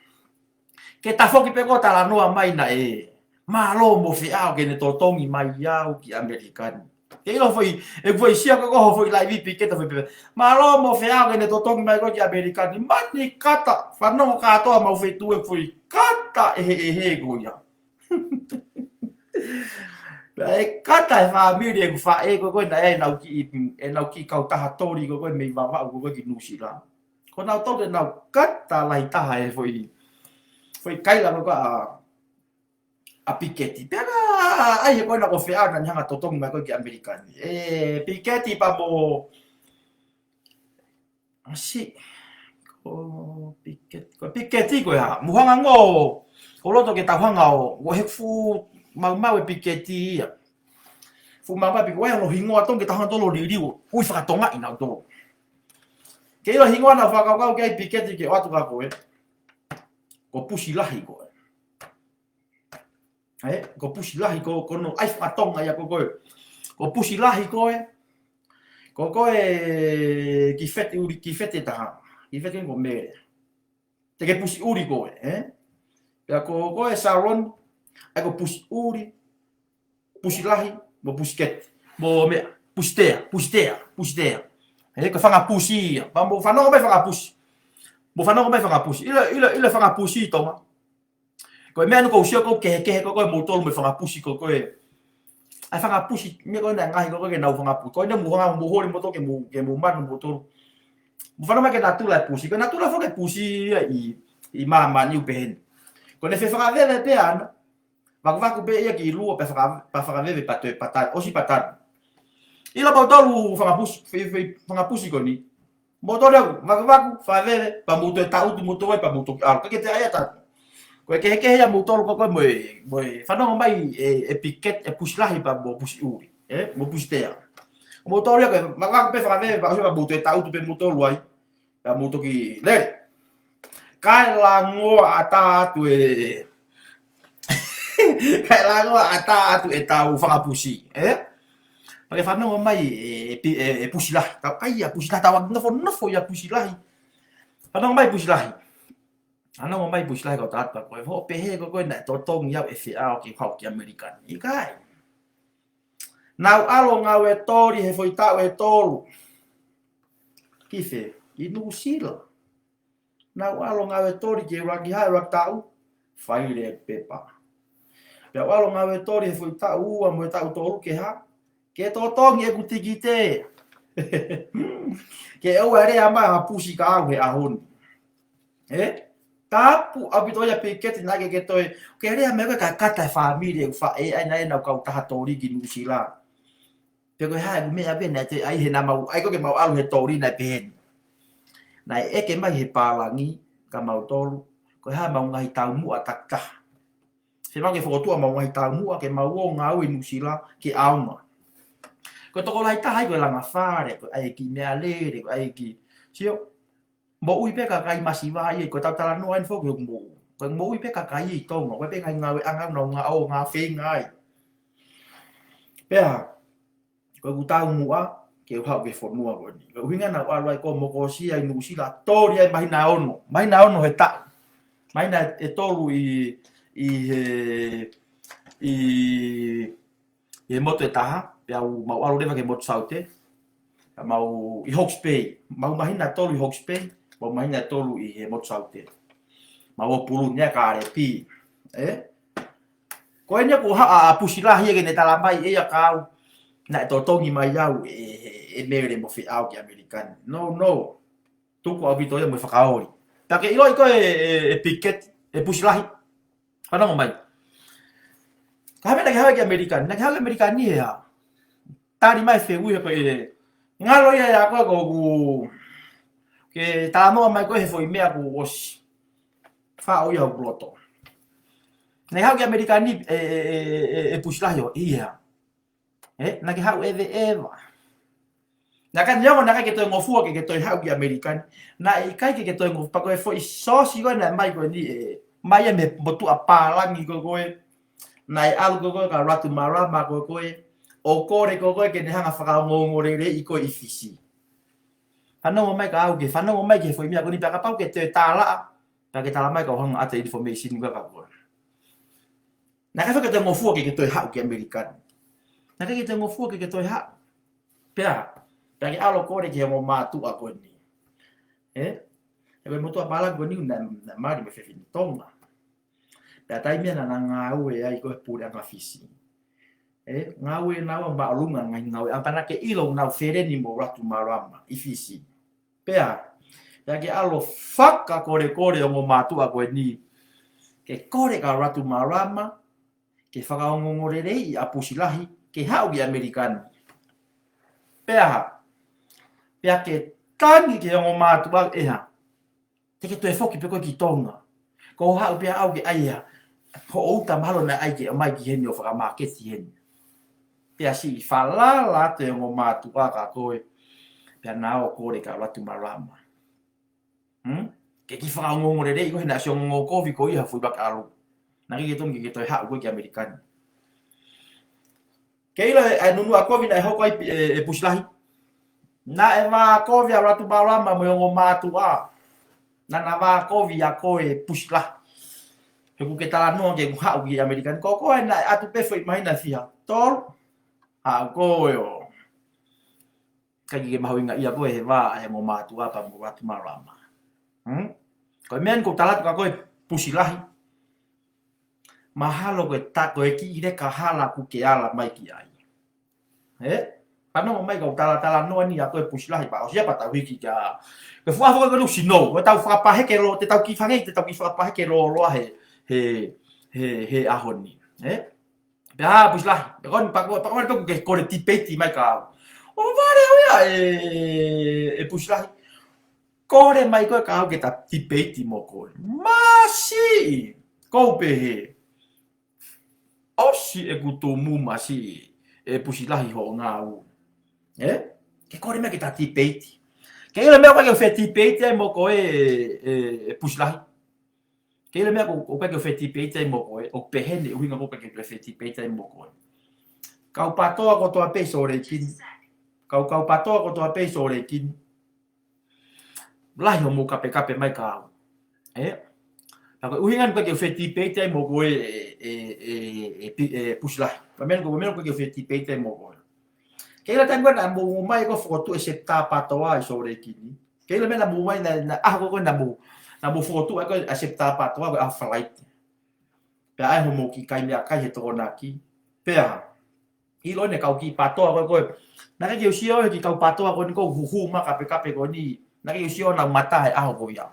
Ke tafoki pē ko e talanoa mai naʻe. Mālō mo Feʻao ke ne totongi mai au ki ʻAmelika ni. Ke ʻilo foʻi, ʻeku foʻi share ko ē hoʻo foʻi laivi Piketi foʻi pē. Mālō mo Feʻao ke ne totongi mai koe ki ʻAmelika ni. Mani kata, fanongo kātoa mou fetuʻu e foʻi kata ʻeheʻehe ko ia. Pea ʻe kata e fāmili ʻeku faʻē ko ē ko ē naʻe ʻenau kiʻi, ʻenau kiʻi kautaha toli ko ē ko ē mei Vavaʻu ko ē ko ē ki Nuʻusila. Ko nautolu ʻenau kata lahi taha e foʻi, foʻi kaila ko ē ko ē ʻa, ʻa Piketi. Pea ka, ʻai he ko ena ko Feʻao naʻa ne hanga totongi mai ko ē ki ʻAmelika ni. ʻE, Piketi pea mo Masiʻi. Ko Piketi, ko Piketi ko e hā. Mou hanga ʻo, ʻoku ou loto ke tau hanga ʻo, ʻo he fuʻu maumau e Piketi ia. fuʻu maʻamaʻa pē ko e ʻai hono hingoa Tonga ke tau hanga ʻo liliu, ui fakatonga ʻi nautolu. Ke ʻilo hingoa naʻa ku fakakaukau ki ai Piketi ke ʻoatu kia koe. Ko Pusi Lahi koe. Ē, ko Pusi Lahi ko, ko hono ʻai fakatonga ia ko koe. Ko Pusi Lahi koe. Ko koe ki fete ʻuli, ki fete taha. Ki fete ko Mele. Te ke Pusi ʻUli koe, ē? Pea ko, ko e Saloni, ʻai ko Pusi ʻUli, Pusi Lahi, mo Pusi Keti, mo meʻa, Pusi Tea, Pusi Tea, Pusi Tea. Ē, ko e fanga Pusi ia, pea mou fanongo mai fanga Pusi. Mou fanongo mai fanga Pusi. ʻIlo, ʻilo, ʻilo fanga Pusi ʻi Tonga. Ko e meʻa ʻoku ou sio ko e kehekehe ko koe mo moutolu mo e fanga Pusi ko koe. ʻAi fanga Pusi, meʻa ko ē naʻe ngaohi ko koe ke nau fanga Pusi. Ko ʻene mou hanga mou holi moutolu ke mou, ke mou manu moutolu. Mou fanongo mai ki he natula e Pusi. Ko e natula foki e Pusi ia ʻi, ʻi māmani ʻoku pehē ni. Ko ʻene fefakaveve pē ʻana. Vakuvaku pē ia ki lua pea faka-, pea fakaveve pea toe patani, ʻosi patani. ʻIlo moutolu fanga Pusi, fe-, fe-, fanga Pusi ko eni. Moutolu ia, vakuvaku, fakaveve, pea mou toe taʻutu moutolu ai, pea mou toki ʻalu. Ka ke te ʻai atu. Ko e kehekehe ia moutolu ko koe mo e, mo e fanongo mai e, e Piketi, e Pusi Lahi pea mo Pusi ʻUli. Ē, mo Pusi Tea. Moutolu ia ko e, vakuvaku pē fakaveve, pea ʻosi pea mou toe taʻutu pē moutolu ai. Pea mou toki lele. Kae langoa ʻatā atu e, kae langoa ʻatā atu e tau fanga Pusi, ē? Pea ke fanongo mai e, e Pi-, e, e Pusi Lahi. Tau, ʻai ia Pusi Lahi, tau nofonofo ia Pusi Lahi. Fanongo mai Pusi Lahi. Fanongo mai Pusi Lahi kau tātu pea ko e foʻi pehē ko koe naʻe totongi au ʻe Feʻao ke u haʻu ki ʻAmelika ni. ʻIkai. Naʻa ku ʻalu ʻo ngāue toli he foʻi taʻu ʻe tolu. Ki fē? Ki Nuʻusila. Naʻa ku ʻalu ʻo ngāue toli ke u laki hā, u laki taʻu, faile e pepa. Pea u ʻalu ʻo ngāue toli he foʻi taʻu ua mo e taʻu tolu ke hā, ke totongi ʻeku tikite. Ke ʻoua ʻe lea mai ha Pusi kia au he ʻaho ni. Ē? Tapu ʻaupito ia Piketi naʻe ʻikai ke toe, ke lea mai koe kae kata e fāmili ʻeku faʻē ʻa ia naʻa nau kautaha toli ki Nuʻusila. Pe ko e hā ʻeku meʻa pē naʻe toe ʻai he naʻa mau, ʻai ko ē ke mau ʻalu he toli naʻe pehē ni. Naʻe ʻeke mai he pālangi kia mautolu, ko e hā ʻemau ngaahi taumuʻa takitaha. Fiemaʻu ke fokotuʻu ʻemau ngaahi taumuʻa ke mau ō ʻo ngāue ʻi Nuʻusila ke ʻaonga. Ko e tokolahi taha ia ko e langa fale, ko e ʻai e kiʻi meʻalele, ko e ʻai e kiʻi, sio, moʻui pē kakai masiva ia, ko ʻetau talanoa eni foki ʻoku moʻui. Ko e moʻui pē kakai ʻi Tonga, ko e pē ngaahi ngāueʻanga ʻoku nau ngā-, ō ngāue feinga ai. Pea, ko ʻeku taumuʻa, ke u haʻu ki he fonua ko eni. Ko e ʻuhinga naʻa ku ʻalu ai ko Mokosia ʻi Nuʻusila, toli ai māhina ono. Māhina ono he taʻu. Māhina ʻe tolu ʻi, ʻi he, ʻi ʻi he motu ʻe taha, pea u mau ʻalu leva ki he motu Saute, pea mau ʻi Hawke's Bay, mau māhina ʻe tolu ʻi Hawke's Bay, mau māhina ʻe tolu ʻi he motu Saute. Mau ō pulu ni ʻa Kālepi, ē? Ko eni ʻoku haʻu ʻa Pusi Lahi ia ke ne tala mai ʻe ia kia au, naʻe totongi mai au ʻe, ʻe, ʻe Mele mo Feʻao ki ʻAmelika ni. No, no. Tuku ʻaupito ia mo e fakaoli. Pea ke ʻiloʻi ko e, e, e Piketi, e Pusi Lahi. Fanongo mai. Ko e hā e meʻa naʻa ke haʻu ki ʻAmelika ni, naʻa ke haʻu ki ʻAmelika ni ʻe hā? Tali mai fehuʻi ko e ngalo ia ʻia koe ko ʻeku, ke talanoa mai ko e he foʻi meʻa kuo ʻosi. Faʻo ia ʻo loto. Naʻa ke haʻu ki ʻAmelika ni, e, e, e, e, e Pusi Lahi ʻo, ʻi hā? Ē, naʻa ke haʻu eveʻeva. Naʻa ke neongo naʻa ke toe ngofua ke ke toe haʻu ki ʻAmelika ni. Naʻe ʻikai ke ke toe ngofua pea ko e foʻi sosi ko ē naʻe mai ko eni ē. Mai ia mei he motuʻa pālangi ko koe. Naʻe ʻalu ko koe kia Ratumalama ko koe. ʻO kole ko koe ke ne hanga fakaongoongoleleiʻi koe ʻi Fisi. Fanongo mai kia au ke, fanongo mai ki he foʻi meʻa ko eni pea kapau ke toe tālaʻa. Pea ke tala mai kau hanga ʻata e information ko ē kia koe. Naʻe ʻikai ke toe ngofua ke ke toe haʻu ki ʻAmelika ni. Naʻe ʻikai ke toe ngofua ke ke toe haʻu. Pea, pea ke ʻalu ʻo kole ki he ongo mātuʻa ko eni. Ē? He ko e motuʻa pālangi ko eni naʻe, naʻe mali mo e fefine Tonga. Pea taimi ia naʻa na ngāue ai ko e puleʻanga Fisi. Ē? Ngāue naua māʻolunga ngaahi ngāue. ʻA pea naʻa ke ʻilo naʻa nau feleni mo Ratumalama ʻi Fisi. Pea, pea ke ʻalu ʻo fakakolekole ongo mātuʻa ko eni. Ke kole kia Ratumalama, ke fakaongoongoleleiʻi ʻa Pusi Lahi, ke haʻu ki ʻAmelika ni. Pea, pea ke tangi ki he ongo mātuʻa ʻe hā. Te ke toe foki pē koe ki Tonga. Ko hoʻo haʻu pē ʻaʻau ke ʻai ʻa hoʻo uta mahalo naʻe ʻai ke ʻomai ki heni ʻo fakamāketi heni. Pea siʻi falala atu e ongo mātuʻa kia koe. Pea naʻa ō ʻo kole kia Ratu Malama. Hmm? Ke ke fakaongoongo lelei, ko e hā naʻe ʻosi ongo kovi ko ia ha fuʻu vaka ʻalu. Naʻe ʻikai ke tonu ke ke toe haʻu koe ki ʻAmelika ni. Ke ʻilo e, e nunuʻa kovi naʻe hoko ai ʻe, ʻe Pusi Lahi. Naʻe vā kovi ʻa Ratu Malama mo e ongo mātuʻa. Naʻa na vā kovi ʻa koe Pusi Lahi. He ʻoku ke talanoa ke ke haʻu ki ʻAmelika ni. Ko koe naʻe ʻatu pē foʻi māhina ʻe fiha. Tolu. Haʻu koe ʻo ʻikai ke mahuʻingaʻia koe he vā ʻa e ongo mātuʻa pea mo Ratu Malama. Hmm? Ko e meʻa ni ʻoku ou tala atu kia koe Pusi Lahi. Mahalo ko e ta-, ko e kiʻi leka hala ʻoku ke ala mai ki ai. Ē? Fanongo mai kau talatalanoa ni ʻa koe Pusi Lahi pea ʻosi ia pea tau hiki kia. Ko e fuʻu ʻaho ko ē ʻoku sino, ko e tau fakapaheke lō, te tau kiʻi fanga, te tau kiʻi fakapaheke lōloa he, he, he, he ʻaho ni. Ē? Pea Pusi Lahi, pea ko eni pea ko, pea ko eni pea ʻoku ke kole tipeiti mai kia au. ʻO vale au ia ʻe, ʻe Pusi Lahi. Kole mai koe kia au ke ta tipeiti mo koe. Masiʻi, ʻoku ou pehē. ʻOsi ʻeku tumu masiʻi ʻe Pusi Lahi hoʻo ngāue. Ē? Ke kole mai ke ta tipeiti. Ke ʻilo e meʻa ʻoku ʻikai ke u fie tipeiti ai mo koe ʻe, ʻe, ʻe Pusi Lahi. Ke ʻilo e meʻa ʻoku, ʻoku ʻikai ke u fie tipeiti ai mo koe, ʻoku pehē ni e ʻuhinga ʻoku ʻikai ke u fie tipeiti ai mo koe. Kau PATOA kotoa pē ʻi Sōleki ni. Kau, kau PATOA kotoa pē ʻi Sōleki ni. Lahi hoʻomou kapekape mai kia au. Ē? Pea ko e ʻuhinga ni ʻoku ʻikai ke u fie tipeiti ai mo koe ʻe, ʻe, ʻe, ʻe Pi-, ʻe Pusi Lahi. Pea meʻa ni ko e meʻa ʻoku ʻikai ke u fie tipeiti ai mo koe. Ke ʻilo taimi ko ē naʻa mou ō mai ko e fokotuʻu e Septa PATOA ʻi Sōleki ni. Ke ʻilo meʻa naʻa mou ō mai naʻa, naʻa ʻaho ko ē naʻa mou, naʻa mou fokotuʻu ai ko e Septa PATOA ko e ʻaho Falaite. Pea ʻai hoʻomou kiʻi kai meʻakai he Tokonaki. Pea ʻilo ʻene kau kiʻi PATOA ko ē ko ē. Naʻe ʻikai ke u sio he kiʻi kau PATOA ko eni ʻoku huhu mai kapekape ko eni. Naʻe ʻikai ke u sio honau mata he ʻaho ko ia.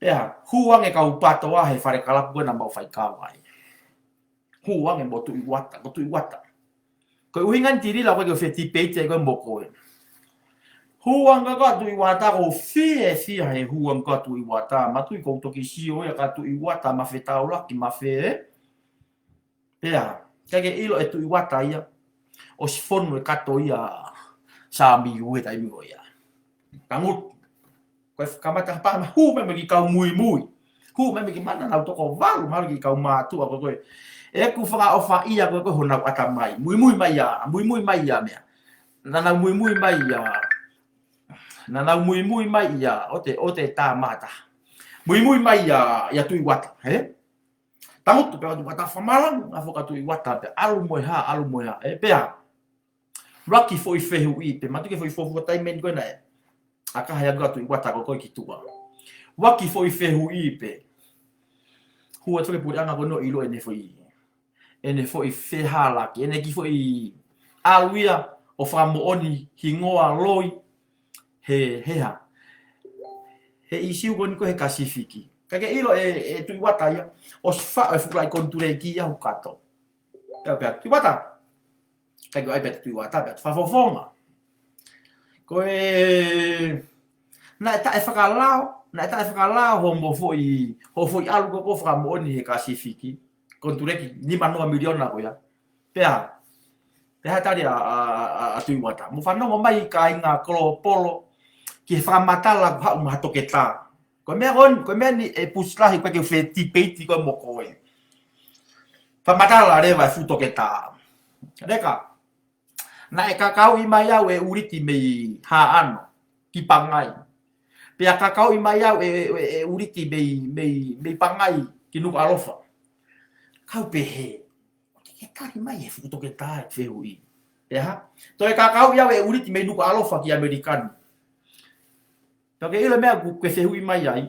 Pea hū ange kau PATOA he fale kalapu ko ē naʻa mau faikava ai. Hū ange mo Tuʻi Uata, ko Tuʻi Uata. Ko e ʻuhinga ni Tilila ʻoku ʻikai ke u fie tipeiti ai koe mo koe. Hū ange ko Tuʻi Uata ʻoku ou fiefia he hū ange ko Tuʻi Uata. Mātuʻa ʻoku ou toki sio ia kia Tuʻi Uata ma fetaulaki ma fe ē. Pea, ʻikai ke ʻilo ʻe Tuʻi Uata ia. ʻOsi fonu e kato ia Samiu he taimi ko ia. Tangutu. Ko e kamata pā ma hū mai mo e kiʻi kau muimui. Hū mai mo e kiʻi mana naʻa nau toko valu, mahalo kiʻi kau mātuʻa ko ē ko ē. ʻOku fakaʻofaʻia ko ē ko ē honau ʻatamai. Muimui mai ia, muimui mai ia meʻa. Naʻa nau muimui mai ia. Naʻa nau muimui mai ia, ʻo te, ʻo te tā mata. Muimui mai ia, ia Tuʻi Uata, ē? Tangutu pē ʻa Tuʻi Uata fakamālō, naʻa foki ʻa Tuʻi Uata pē, ʻalu mo e hā, ʻalu mo e hā, ē, pea. Ua kiʻi foʻi fehuʻi pē, mātuʻa kiʻi foʻi fuofua taimi eni ko ē naʻe. ʻAkahi ange ʻa Tuʻi Uata ko ē ko ē ki tuʻa. Ua kiʻi foʻi fehuʻi pē. Hū atu ki he puleʻanga ko eni ʻo ʻilo ʻene foʻi. ʻEne foʻi fehālaaki, ʻene kiʻi foʻi ʻalu ia ʻo fakamoʻoni hingoa loi he, he hā. He ʻīsiu ko eni ko ē he Kasifiki. Ka ke ʻilo ʻe, ʻe Tuʻi Uata ia, ʻosi faʻo e fuʻu laʻi konituleki ia ʻo kato. Pea, pea, Tuʻi Uata. ʻIkai ke ʻai pē Tuʻi Uata, pea, fakafofonga. Ko e, naʻe taʻefakalao, naʻe taʻefakalao hoʻomo foʻi, hoʻo foʻi ʻalu ko ē ko ē fakamoʻoni he Kasifiki. Konituleki nima noa miliona ko ia. Pea, pea tali ʻa, ʻa, ʻa, ʻa Tuʻi Uata. Mou fanongo mai kāinga Kolopolo, ki he fakamatala ʻoku haʻu mei ha toketā. Ko e meʻa ko eni, ko e meʻa ni ʻe Pusi Lahi ʻoku ʻikai ke u fie tipeiti koe mo koe. Fakamatala leva e fuʻu toketā. Leka, naʻe kakauʻi mai au ʻe ʻUliti mei Haʻano, ki Pangai. Pea kakauʻi mai au ʻe, ʻe, ʻe ʻUliti mei, mei, mei Pangai, ki Nukuʻalofa. Kau pehē, ʻoku ke tali mai e fuʻu toketā e fehuʻi. Pea hā? Toe kakauʻi au ʻe ʻUliti mei Nukuʻalofa ki ʻAmelika ni. Pea ke ʻilo meʻa ʻoku ke fehuʻi mai ai.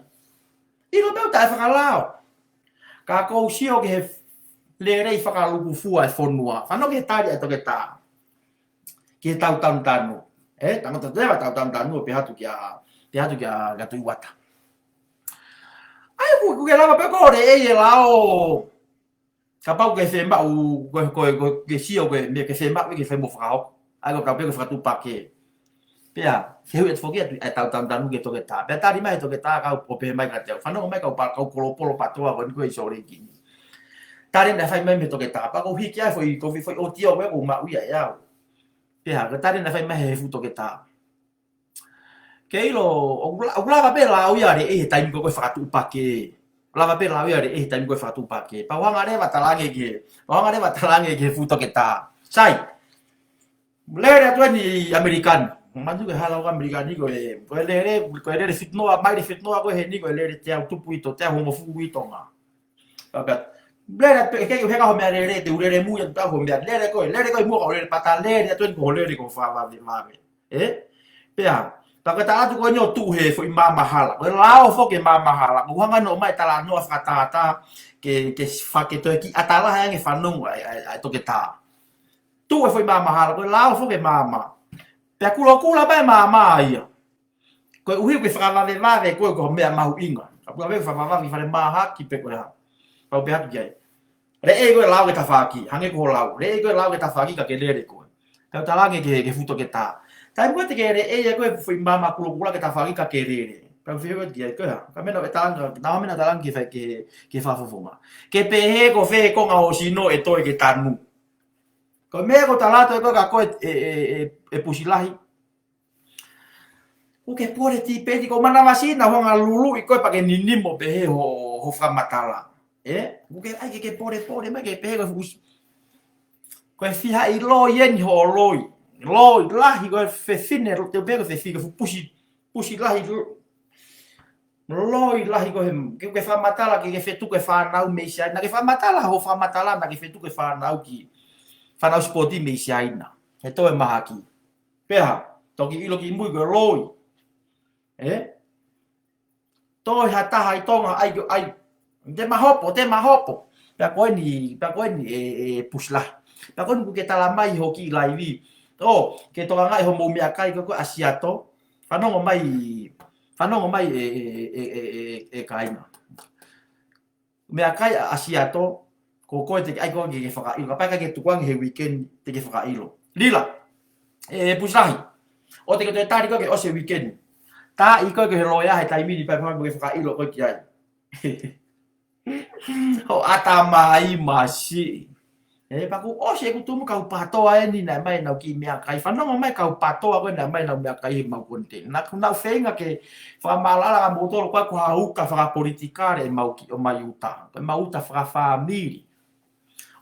ʻIlo meʻa ʻoku taʻefakalao. Ka ʻoku ou sio ki he lelei fakalūkufua e fonua. Fanongo ki he tali ʻa e toketā. Ki he tautanutanu. Ē, tangata te va tautanutanu, pehē atu kia, pehē atu kia, kia Tuʻi Uata. ʻAi, ʻoku, ʻoku ke lava pē ko ē ʻe ʻi ai e lao. Kapau ke fiemaʻu, ko, ko, ko, ke sio, ko e meʻa ke fiemaʻu, ke fiemaʻu fakahoko. ʻAi, ko ka pē ke fakatuʻupakē. Pea, fehuʻi atu foki atu, ʻa e tautanutanu ki he toketā. Pea tali mai e toketā, kau ʻo pehē mai kiate au. Fanongo mai kau pa-, kau Kolopolo PATOA ko eni ko ē ʻi Sōleki ni. Taleni naʻe fai mai mei he toketā. Pea ʻoku ou hiki ai foʻi, ko e foʻi ʻōtiō ko ē ʻoku ou maʻu ia ʻe au. Pea ko e taleni naʻe fai mai he fuʻu toketā. Ke ʻilo, ʻoku la-, ʻoku lava pē lau ia ʻa e leʻei he taimi ko ē ko e fakatuʻupakē. Lava pē lau ia ʻa e leʻei he taimi ko ē ko e fakatuʻupakē. Pea u hanga leva ʻo talaange ki he, pea u hanga leva ʻo talaange ki he fuʻu toketā. Sai. Lele atu eni ʻi ʻAmelika ni. Manatuʻi ko e hala ʻo ʻAmelika ni ko e, ko e lele, ko e lele fitu noa, maile fitu noa ko ē heni ko e lele teau tupu ʻi Tonga, teau hongofulu ʻi Tonga. Pea, pea, lele atu, ʻikai ke u heka hoʻo meʻalele, te u lele mui atu pē au hoʻo meʻalele ko ē, lele ko ē muʻa ka u lele pē ʻo lele atu eni ko hoʻo lele ko e fakavavevave. Ē? Pea, pea ko e tala atu ko eni ʻo tuʻu he foʻi maama hala. Ko e lao foki e maama hala. Ko e hanga ʻo ʻomai e talanoa fakatātā ke, ke fake toe kiʻi ʻata lahi ange e fanongo ʻa e, ʻa e, ʻa e toketā. Tuʻu he foʻi maama hala, ko e lao foki e maama. Pea kulokula mai e maama ia. Koeʻuhi ko e fakavavevave ko ē ko e meʻa mahuʻinga. Ka puna pē fakavavevave ki fale mahaki pe ko e hā. Pau pē atu ki ai. Leʻei ko e lao ki he tafaʻaki, hangē ko hoʻo lau. Leʻei ko e lao ki he tafaʻaki ka ke lele koe. Tau talaange ki he, ki he fuʻu toketā. Taimi ko ē te ke leʻei ai ko e foʻi maama kulokula ki he tafaʻaki ka ke lele. Pau pē atu ki ai ko e hā. Ka mena e talaange, naʻa mena talaange ki he fai ki he, ki he fakafofonga. Ke pehē ko fē e konga hoʻo sino ʻe toe ke tanu. Ko e meʻa ko e tala atu ko ē kia koe ʻe, ʻe, ʻe, ʻe Pusi Lahi. ʻOku ke pole tipeni ko e manavasiʻi naʻa ku hanga ʻo luluʻi koe pea ke ninimo pehē hoʻo, hoʻo fakamatala. Ē? ʻOku ke ʻai ke, ke pole, pole mai ke pehē ko e fuʻu s-, ko e fiha ʻi loi eni hoʻo loi. Loi lahi ko e fefine, te u pehē ko e fefine, ko e fuʻu pusi, pusi lahi lo-, loi lahi ko ē he, ke, ke fakamatala ke, ke fetuku e fānau mei Siaina. Ke fakamatala hoʻo fakamatala naʻa ke fetuku e fānau ki, fānau sipoti mei Siaina. He toe mahaki. Pea, toki ʻilo ki mui ko e loi. Ē? Toe ha taha ʻi Tonga ʻai ko ʻai. Te mahopo, te mahopo. Pea ko eni, pea ko eni ʻe, ʻe Pusi Lahi. Pea ko eni ʻoku ke tala mai hoʻo kiʻi laivi. ʻO, ke tokangaʻi hoʻomou meʻakai ko ē ko ē ʻa Siato. Fanongo mai, fanongo mai ʻe, ʻe, ʻe kāinga. Meʻakai ʻa, ʻa Siato, ko koe te ke ʻai ko ē ke, ke fakaʻilo. Kapau ʻikai ke tukuange he weekend te ke fakaʻilo. Lila, ʻe, ʻe Pusi Lahi. ʻOua te ke toe tali ko ē ke ʻosi e weekend. Taaʻi ko ē ki he loea he taimi ni pea pea mo ke fakaʻilo ko ē ki ai. Hoʻo ʻata mai masiʻi. Ē, pea kuo ʻosi ʻeku tumu kau PATOA eni naʻe ʻomai ʻenau kiʻi meʻakai. Fanongo mai kau PATOA ko ē naʻe ʻomai ʻenau meʻakai he mau content. Naʻa ku, naʻa ku feinga ke fakamaʻalaʻala kia moutolu ko e, ko ha uta fakapolitikale ʻemau kiʻi ʻomai uta. Ko ʻemau uta fakafāmili.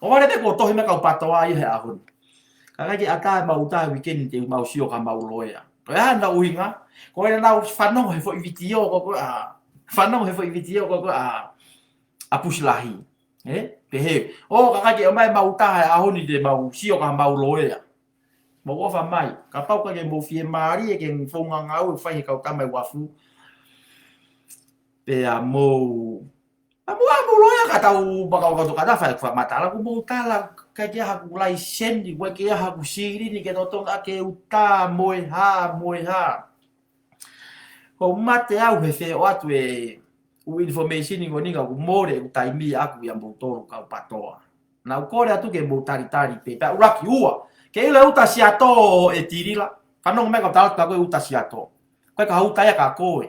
ʻOhovale pē kuo tohi mai kau PATOA ia he ʻaho ni. Ka ʻikai ke ʻatā ʻemau uta he weekend te mau sio ki heʻemau loea. Ko e hā ʻenau ʻuhinga? Ko ʻenau fanongo he foʻi vitiō ko ē ko ē ʻa, fanongo he foʻi vitiō ko ē ko ē ʻa, ʻa Pusi Lahi. Ē? Pehē, ʻo, ka ʻikai ke ʻomai ʻemau uta he ʻaho ni te mau sio ki heʻemau loea. Mou ʻofa mai. Kapau ʻoku ʻikai ke mou fiemālie ki he founga ngāue ʻoku fai he kau tama ʻi Uafu. Pea mou, a mou, a mou loea ka tau makau kau tokata fai fakamatala, kuo mou tala, ʻikai ke ʻi ai haku laiseni, ʻikai ke ʻi ai haku silini ke totongi ʻaki e uta, mo e hā, mo e hā. Ko e mate au he feʻao atu e ʻū information ko eni ka ʻoku mole ʻeku taimi ʻaʻaku ʻia moutolu kau PATOA. Naʻa ku kole atu ke mou talitali pē, pea ʻuluaki, ua. Ke ʻilo e uta Siato ʻe Tilila. Fanongo mai kau tala atu kia koe e uta Siato. Ko e ka uta ia kia koe.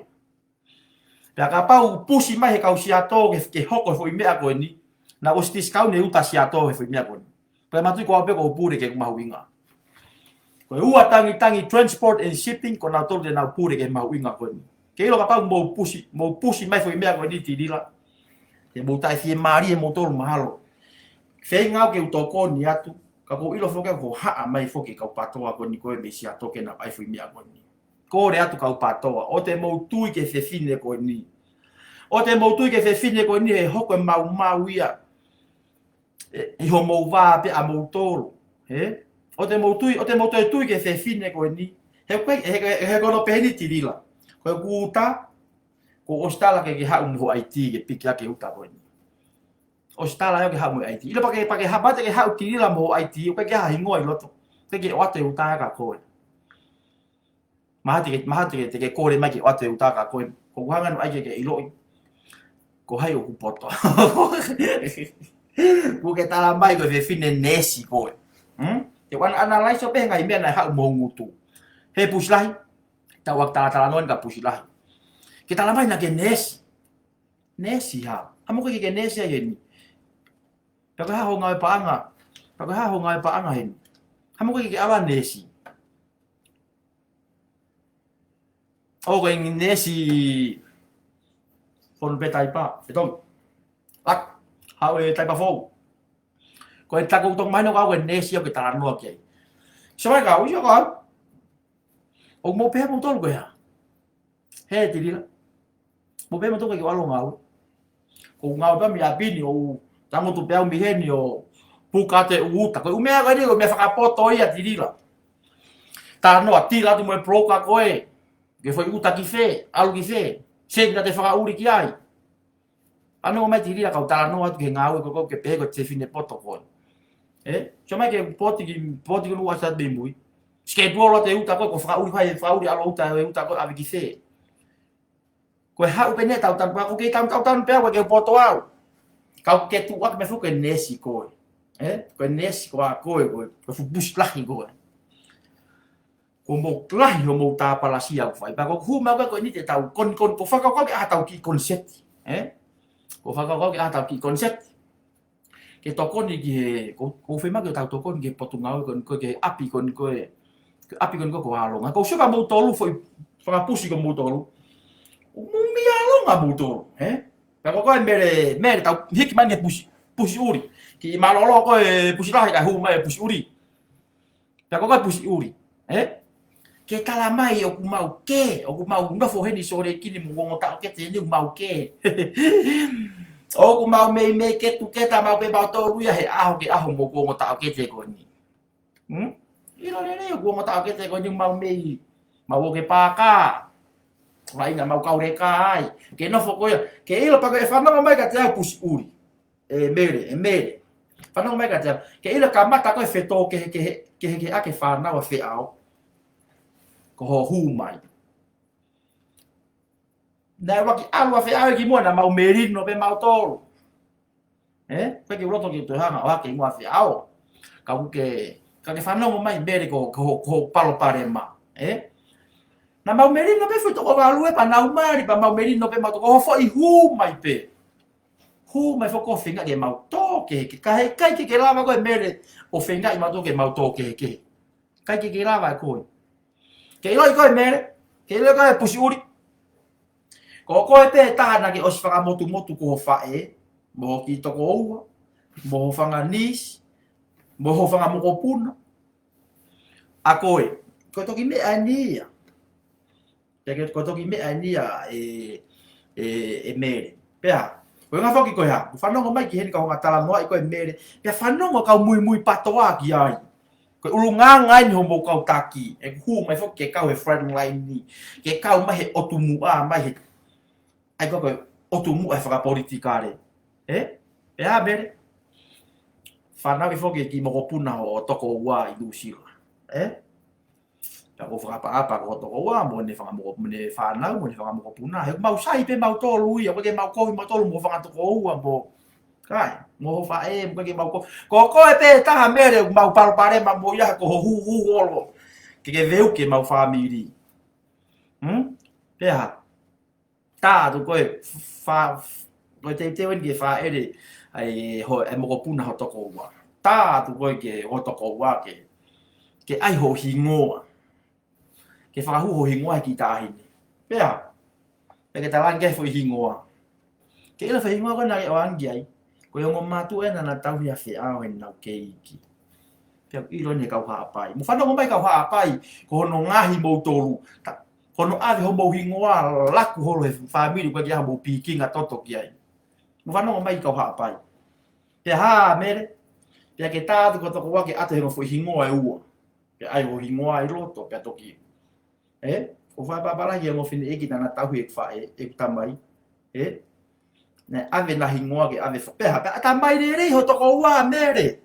Pea kapau ʻoku push mai he kau Siato ke, ke hoko e foʻi meʻa ko eni. Naʻa ku ʻosi discount e uta Siato he foʻi meʻa ko eni. Pea manatuʻi ko au pē ʻoku ou pule ki heʻeku mahuʻinga. Ko e ua tangitangi transport and shipping, ko nautolu te nau pule ki he mahuʻinga ko eni. Ke ʻilo kapau mou push, mou push mai foʻi meʻa ko eni Tilila. Te mou taʻefiemālie moutolu mahalo. Feinga au ke u tokoni atu, ka ʻoku ou ʻilo foki ʻoku haʻa mai foki e kau PATOA ko eni ko ē mei Siato ke nau ʻai foʻi meʻa ko eni. Kole atu kau PATOA, ʻoua te mou tui ki he fefine ko eni. ʻOua te mou tui ki he fefine ko eni he hoko e maumau ia. ʻE, ʻi hoʻomou vā pē ʻa moutolu. Ē? ʻOua te mou tui, ʻoua te mou toe tui ki he fefine ko eni. He ko e, he, he, he ko hono pehē ni Tilila. Ko e uta, kuo ʻosi tala ke ke haʻu mo ho I D ke piki ʻaki e uta ko eni. ʻOsi tala ia ke haʻu mo e I D. ʻIlo pea ke, pea ke haʻu, pea te ke haʻu Tilila mo ho I D, ʻoku ʻikai ke ʻi ai ha hingoa ʻi loto. Te ke ʻoatu e uta kia koe. Mahalo te ke, mahalo te ke, te ke kole mai ke ʻoatu e uta kia koe. ʻOku ou hanga ʻo ʻai ke ke ʻiloʻi ko hai ʻoku poto. Kuo ke tala mai ko e fefine neesi koe. Hmm? Te u ana-, analyze ʻo pehē ngaahi meʻa naʻe haʻu mo ho ngutu. He Pusi Lahi, tau ʻoatu e talatalanoa ni kia Pusi Lahi. Ke tala mai naʻa ke neesi. Neesi hā? ʻA mo ko e ke neesi ai heni. Pea ko e hā hoʻo ngāue paʻanga? Pea ko e hā hoʻo ngāue paʻanga heni? Hā mo koe ke ke ʻalu ʻo neesi? ʻO ko e neesi fono pē taipa, ʻe Tongi. ʻAk, haʻu e taipa foʻou. Ko e taku tong mai no kau ko e neesi ʻoku ke talanoa ki ai. Sio mai kau, sio kau. ʻOku mou pehē moutolu ko e hā? Hē Tilila. Mou pehē moutolu ko e ʻalu ʻo ngāue. Ko e ngāue pē mei ʻapi ni ʻo tangutu pē au mei heni ʻo puka atu e uta. Ko e ʻū meʻa ko eni ko e meʻa fakapoto ia Tilila. Talanoa Tila atu mo e broker ko ē. Ke foʻi uta ki fē, ʻalu ki fē. Seni na te fakaʻuli ki ai. Fanongo mai Tilila kau talanoa atu ki he ngāue ko ē ʻoku ke pehē ko e fefine poto ko ē. Ē? Sio mai ki he poti ki, poti ko ē ʻoku ʻasi atu mei mui. Schedule atu e uta ko ē, ko e fakaʻuli ko ē, fakaʻuli ʻalu uta, e uta ko ē ʻave ki fē. Ko e haʻu pē eni ʻetau tanu pē, ko e kei tau, tau tanu pē au, ko e kei poto au. Kau ke tuʻu ʻaki mei fuʻu ko e neesi ko ē. Ē? Ko e neesi ko ā ko ē, ko e, ko e fuʻu pusi lahi ko ē. Ko hoʻomou lahi hoʻomou tāpalasia ʻoku fai. Pea ko e hū mai ko ē ko eni te tau konikoni, ko e fakakaukau ke ʻai haʻatau kiʻi koniseti. Ē? Ko e fakakaukau ke ʻai haʻatau kiʻi koniseti. Ke tokoni ki he, ko, ko e fiemaʻu ke tau tokoni ki he potungāue ko eni ko ē, ki he ʻapi ko eni ko ē, ki he ʻapi ko eni ko ē ko Alonga. Ko e sio kia moutolu foʻi fanga pusi ko moutolu. Mou meʻa ʻalonga moutolu, ē? Pea ko koe Mele, Mele tau hiki mai ki he pusi, pusi ʻuli. Kiʻi mālōlō ko e pusi lahi kae hū mai e pusi ʻuli. Pea ko koe pusi ʻuli, ē? Ke tala mai ʻoku mau kē, ʻoku mau nofo heni Sōleki ni mo ongo taʻokete ni ʻoku mau kē. ʻOku mau meimei ke tuku ke ta mau pē mautolu ia he ʻaho ki he ʻaho mo ongo taʻokete ko eni. Hmm? ʻIlo lelei ʻoku ongo taʻokete ko eni ʻoku mau mei, mau ō ki he paaka. Laina mau kau leka ai. Ke nofo ko ia. Ke ʻilo pea ko e fanongo mai kiate au pusi ʻuli. ʻE Mele, ʻe Mele. Fanongo mai kiate au. Ke ʻilo kamata ko e fetōkehekehe, kehekehe ʻa e fānau ʻa Feʻao. Ko hoʻo hū mai. Naʻe ʻuluaki ʻalu ʻa Feʻao ki muʻa naʻa mau melino pē mautolu. Ē? Pea ke u loto ke toe hanga ʻo hake hingoa ʻa Feʻao. Ka ʻoku ke, ka ke fanongo mai Mele ko, ko, ko palopalema. Ē? Naʻa mau melino pē fuʻu toko valu ē pea nau mali pea mau melino pē mautolu ko hoʻo foʻi hū mai pē. Hū mai foki ʻo feinga ke mau tō kehekehe. Ka heʻikai ke ke lava koe Mele ʻo feinga ʻi mautolu ke mau tō kehekehe. ʻIkai ke ke lava ʻe koe. Ke ʻiloʻi koe Mele, ke ʻiloʻi koe pusi ʻuli. Ko koe pē taha naʻa ke ʻosi fakamotumotu ko ho faʻē, mo ho kiʻi tokoua, mo ho fanga niece, mo ho fanga mokopuna. ʻA koe, ko e toki meʻa eni ia. Pea ke ko e toki meʻa eni ia ʻe, ʻe, ʻe Mele. Pea, ko e ngaahi foki ko e hā, ʻoku fanongo mai ki heni kau hanga talanoaʻi koe Mele. Pea fanongo kau muimui patoa ki ai. Ko e ʻulungaanga eni hoʻomou kau taki. ʻE hū mai foki ke kau he front line ni. Ke kau mai he ʻotu muʻa, mai he. ʻAi ko e ʻotu muʻa he fakapolitikale. Ē? Pea Mele. Fanauʻi foki ki he mokopuna hoʻo tokoua ʻi Nuʻusila. Ē? Pea ko e fakaʻapaʻapa ko ho tokoua, mo ʻene fanga moko, mo ʻene fānau, mo ʻene fanga mokopuna. He ʻoku mau sai pē mautolu ia, ʻoku ʻikai ke mau kovi mautolu mo ho fanga tokoua, mo kai, mo ho faʻē, mo ʻikai ke mau kovi. Ko koe pē taha Mele, ʻoku mau palopalema mo ia, ko ho hūhū ʻolo. Ke ke veuki ʻemau fāmili. Hmm? Pea hā? Tā atu koe fa, ko e teuteu eni ke fāʻele ai ho, e mokopuna ho tokoua. Tā atu koe ki ho tokoua ke, ke ʻai ho hingoa. Ke fakahū ho hingoa he kiʻi taʻahine. Pea, pea ke talaange ki ai foʻi hingoa. Ke ʻilo foʻi hingoa ko ē naʻa ke ʻoange ai. Ko e ongo mātuʻa ē naʻa na tauhi ʻa Feʻao heʻenau kei iiki. Pea ʻoku ʻilo eni he kau Haʻapai. Mou fanongo mai kau Haʻapai, ko hono ngaohi moutolu. Ta, ko hono ʻave homou hingoa laku holo he fāmili ʻoku ʻikai ke ʻi ai haʻamou pikinga toto ki ai. Mou fanongo mai kau Haʻapai. Pea hā Mele, pea ke tā atu ki ho tokoua ke ʻatu hono foʻi hingoa ʻe ua. Pea ʻai ho hingoa ʻi loto, pea toki. Ē? ʻOku ou fakaʻapaʻapa lahi ki he ongo fineʻeiki naʻa na tauhi ʻeku faʻē, ʻeku tamai. Ē? Naʻe ʻave ʻena hingoa ke ʻave fa, pea hā, pea ʻatamai lelei ho tokoua Mele.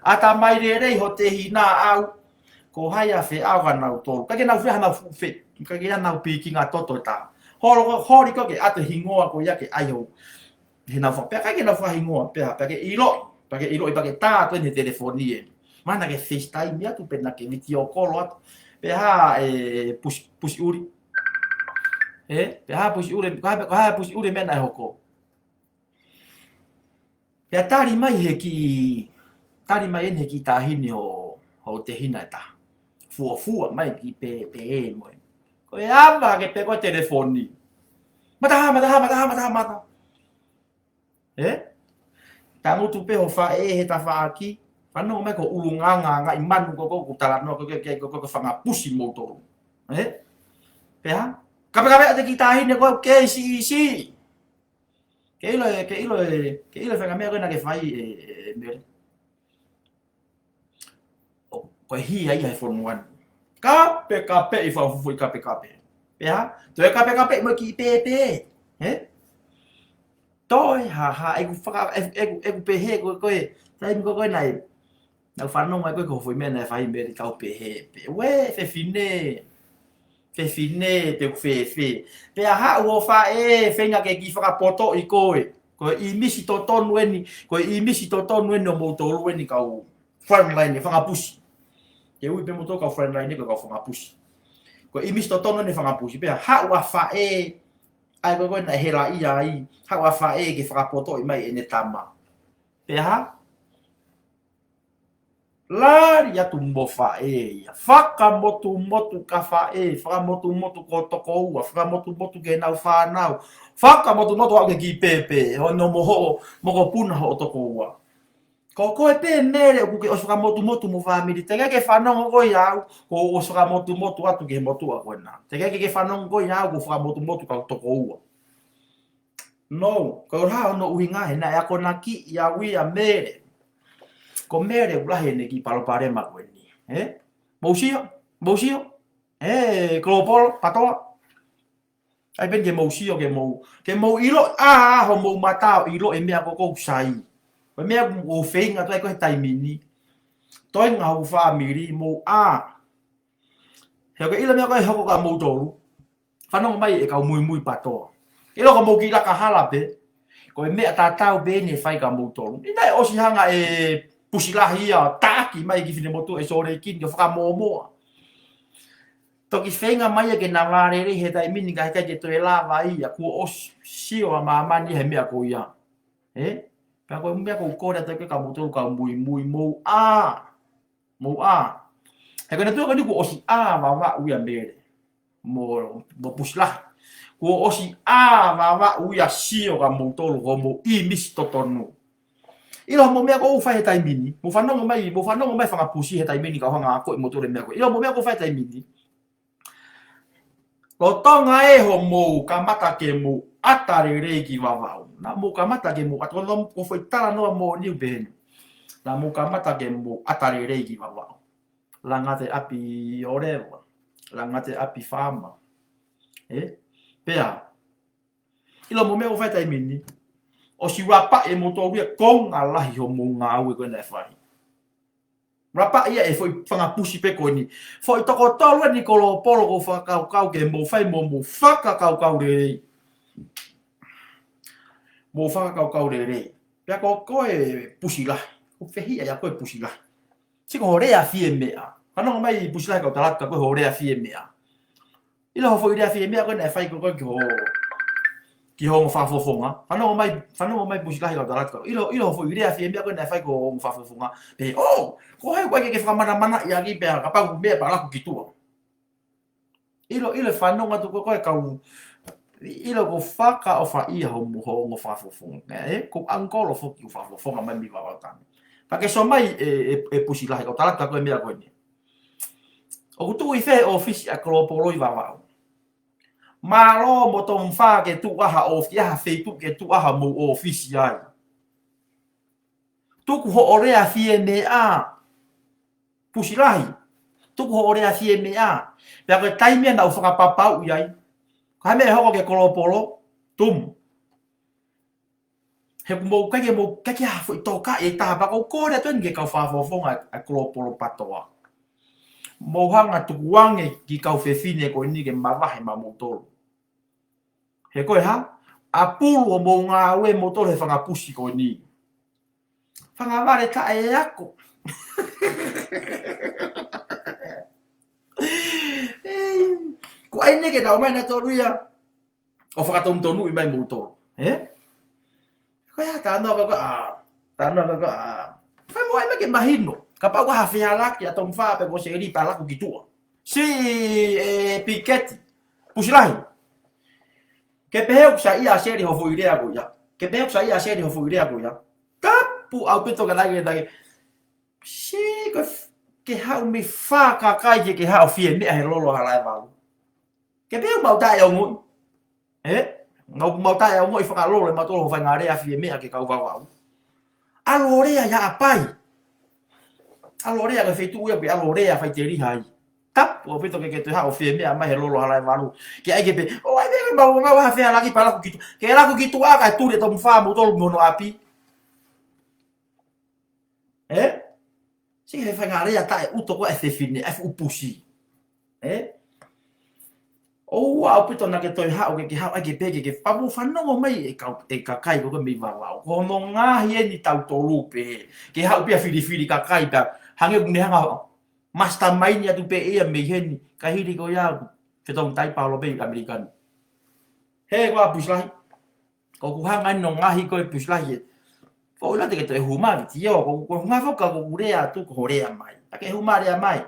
ʻAtamai lelei ho tehina ʻau. Ko hai ʻa Feʻao kia nautolu. ʻIkai ke nau fie hanau fuʻu fe, ʻikai ke ʻi ai hanau pikinga toto ʻe taha. Holo ko, holi ko ke ʻatu e hingoa ko ia ke ʻai ho. He nau fa, pea ʻikai ke nau fakahingoa, pea, pea ke ʻiloʻi, pea ke ʻiloʻi, pea ke tā atu eni he telefoni ē. Mahalo naʻa ke FaceTime atu, pe naʻa ke video call atu. Pea hā ʻe pusi, pusi ʻuli. Ē? Pea hā pusi ʻuli, ko e hā, ko e hā pusi ʻuli meʻa naʻe hoko. Pea tali mai he kiʻi, tali mai eni he kiʻi taʻahine ʻo, ʻo Tehina ʻe taha. Fuofua mai ki pē, pē ē mo ē. Ko e ava ke pē ko e telefoni. Mataha, mataha, mataha, mataha, mataha. Ē? Tangutu pē ho faʻē he tafaʻaki. Fanongo mai ko e ʻulungaanga, ngaahi manu ko ē ʻoku talanoa ko ē, ko ē, ko ē, ko e fanga pusi moutolu. Ē? Pea? Kape, kape ʻa e kiʻi taʻahine ko ē, ke isi, isi. Ke ʻilo ē, ke ʻilo ē, ke ʻilo e faʻahinga meʻa ko ē naʻa ke fai ē, ē, ē, Mele. ʻO, ko e hia ia he fonua ni. Kape, kape ʻi fafufui kape, kape. Pea, toe kape, kape mo e kiʻi pēpē. Ē? Toe, ha, ha, ʻeku faka-, ʻeku, ʻeku, ʻeku pehē ko ē, ko e, taimi ko ē, ko ē naʻe. Naʻa ku fanongo ai ko ē ko e foʻi meʻa naʻe fai ʻe Mele, kau pehē pē. Uē, fefine. Fefine, pe ʻoku fēfē. Pea haʻu ho faʻē, feinga ke kiʻi fakapotoʻi koe. Ko e ʻīmisi totonu eni, ko e ʻīmisi totonu eni ʻo moutolu eni kau frontline, fanga pusi. Ke ui pē moutolu kau frontline, ko e kau fanga pusi. Ko e ʻīmisi totonu eni fanga pusi. Pea haʻu ʻa faʻē, ʻa ē ko ē ko ē naʻe helaʻia ai. Haʻu ʻa faʻē ke fakapotoʻi mai ʻene tama. Pea hā? Lali atu mo faʻē ia. Fakamotumotu kia faʻē, fakamotumotu ki ho tokoua, fakamotumotu ki heʻenau fānau, fakamotumotu aʻu ki he kiʻi pēpē, hono mo hoʻo mokopuna hoʻo tokoua. Ko koe pē Mele ʻoku ke ʻosi fakamotumotu mo ho fāmili, teʻeki ke fanongo koe ia au, kuo u ʻosi fakamotumotu atu ki he motuʻa ko ena. Teʻeki ke fanongo koe ia au, kuo u fakamotumotu ki hau tokoua. No, ko e hā hono ʻuhinga he naʻe akonakiʻi au ia ʻe Mele. Ko Mele ʻoku lahi ʻene kiʻi palopalema ko eni. Ē? Mou sio, mou sio. Ē, Kolopolo, Patoa. ʻAi pē eni ke mou sio, ke mou, ke mou ʻilo, ʻā, ʻā, homou mata ʻo ʻilo e meʻa ko ē ʻoku ou sai. Ko e meʻa ʻoku ou feinga atu ai ko ē he taimi ni. Toenga hoku fāmili, mou ʻā. He ʻoku ke ʻilo e meʻa ko ē ʻe hoko kia moutolu. Fanongo mai ʻe kau muimui Patoa. ʻIlo ko mou kiʻi laka hala pē. Ko e meʻa tatau pē eni ʻe fai kia moutolu. ʻI naʻe ʻosi hanga ʻe Pusilahi ia ʻo taki mai ki he finemotuʻa ʻi Sōleki ni ʻo fakamōmoa. Toki feinga mai ia ke na vālelei he taimi ni ka heʻikai ke toe lava ia kuo ʻosi sio ʻa māmani he meʻa ko ia. Ē? Pea ko e meʻa ʻoku ou kole atu ai kia moutolu kau muimui mou ʻā. Mou ʻā. He ko e naʻe tuʻu ko eni kuo ʻosi ʻā Vavaʻu ia Mele. Mo, mo Pusilahi. Kuo ʻosi ʻā Vavaʻu ia sio kia moutolu ko hoʻomou ʻīmisi totonu. ʻIlo hoʻomou meʻa ʻoku ou fai he taimi ni. Mou fanongo mai, mou fanongo mai fanga pusi he taimi ni kau hanga ʻo akoʻi moutolu e meʻa ko ē. ʻIlo hoʻomou meʻa ʻoku ou fai he taimi ni. Lolotonga ē hoʻomou kamata ke mou ʻata lelei ki Vavaʻu. Naʻa mou kamata ke mou ʻata, ko e foʻi talanoa moʻoni ʻoku pehē ni. Naʻa mou kamata ke mou ʻata lelei ki Vavaʻu. Langata e ʻapi ʻōleva. Langata e ʻapi faama. Ē? Pea. ʻIlo hoʻomou meʻa ʻoku ou fai he taimi ni. ʻOsi wrap up ʻe moutolu ia konga lahi hoʻomou ngāue ko ē naʻe fai. Wrap up ia ʻe he foʻi fanga pusi pē ko eni. Foʻi toko tolu eni Kolopolo ʻoku ou fakakaukau ke mou fai mo mou fakakaukau lelei. Mou fakakaukau lelei. Pea ko koe Pusilahi. ʻOku ou fehiʻa ia koe Pusilahi. Sio ko hoʻo lea fiemeʻa. Fanongo mai Pusilahi kau tala atu kia koe hoʻo lea fiemeʻa. ʻIlo hoʻo foʻi lea fiemeʻa ko ē naʻe fai ko ē ki hoʻo, ki hoʻo ongo fakafofonga. Fanongo mai, fanongo mai Pusilahi kau tala atu kia koe. ʻIlo, ʻilo hoʻo foʻi lea fiemeʻa ko ē naʻe fai ki hoʻo ongo fakafofonga. Pehē, ʻō, ko hai ʻoku ʻikai ke ke fakamanamanaʻi ʻaki pea kapau ʻoku meʻa pea laku ki tuʻa. ʻIlo, ʻilo fanongo atu ko ē kau, ʻilo ʻoku fakaʻofaʻia hoʻo mo hoʻo ongo fakafofonga. Ē, ko e uncle foki ʻoku fakafofonga mai mei Vavaʻu tani. Pea ke sio mai ē, ē, ē Pusilahi kau tala atu kia koe e meʻa ko eni. ʻOku tuʻu ʻi fē ʻōfisi ʻa Kolopolo ʻi Vavaʻu? Mālō mo Tomifā ke tuʻu ʻa ha ʻōfisi, ʻa ha feituʻu ke tuʻu ʻa hoʻomou ʻōfisi ai. Tuku hoʻo lea fiemeʻa. Pusilahi. Tuku hoʻo lea fiemeʻa. Pea ko e taimi ia naʻa ku fakapapauʻi ai. Ko e hā e meʻa ʻe hoko kia Kolopolo? Tumu. He ʻoku mou ʻikai ke mou ʻikai ke ha foʻi tokaʻi ʻe taha pea ʻoku ou kole atu eni ki he kau fakafofonga ʻa Kolopolo Patoa. Mou hanga tukuange kiʻi kau fefine ko eni ke mavahe maʻamoutolu. He ko e hā? ʻApulu hoʻomou ngāue moutolu he fanga pusi ko eni. Fanga vale taʻeako. Ko ʻene ke tau mai nautolu ia. ʻO fakatonutonuʻi mai moutolu. Ē? Ko ia tā noa ko ā. Tana ka ka. Fai mo ai me ke mahino. Kapau ko ha fealaki ʻa Tomufā pe ko Seli pea laku ki tuʻa. Si e Piketi. Pusilahi. Ke pehē ʻoku saiʻia ʻa Seli hoʻo foʻi lea ko ia. Ke pehē ʻoku saiʻia ʻa Seli hoʻo foʻi lea ko ia. Tapu ʻaupito ka nai ke nai. Si ko f-, ke haʻu mei fā kakai ke ke haʻu fie meʻa he lolo Halaevalu. Ke pehē ʻoku mau taʻeongoʻi. Ē? Mau, mau taʻeongoʻi fakalolo ʻe mautolu hoʻo faingalea fie meʻa ki he kau Vavau. ʻAlu ʻo lea ia ʻa Pai. ʻAlu ʻo lea ki he feituʻu ia pē ʻalu ʻo lea faiteliha ai. Tapu ʻaupito ke ke toe haʻu fie meʻa mai he lolo Halaevalu. Ke ʻai ke pehē, ʻo ʻai pē mau, mau ha fealaki pea laku ki tuʻa. Ke laku ki tuʻa kae tuli ʻe Tomufā mautolu mei hono ʻapi. Ē? Si he faingalea taʻeuto ko e fefine, ʻa e fuʻu pusi. Ē? ʻOua ʻaupito naʻa ke toe haʻu ke ke haʻu ʻai ke pehē ke ke pamu fanongo mai e kau, e kakai ko ko mei Vavau. Ko hono ngaahi eni tautolu pē. Ke haʻu pē ʻo filifili kakai pea. Hangē ʻoku ne hanga mastermind atu pē ia mei heni. Ka hili ko ia ʻoku fetongi tai palo pē ʻi ʻAmelika ni. He ko ā Pusilahi. Ko ʻeku hanga ʻi hono ngaahi ko e Pusilahi ē. Ko ʻoua te ke toe hū mai ʻo vitiō, ko, ko e ngaahi foki ko ʻeku lea atu ko hoʻo lea mai. Naʻa ke hū mai lea mai.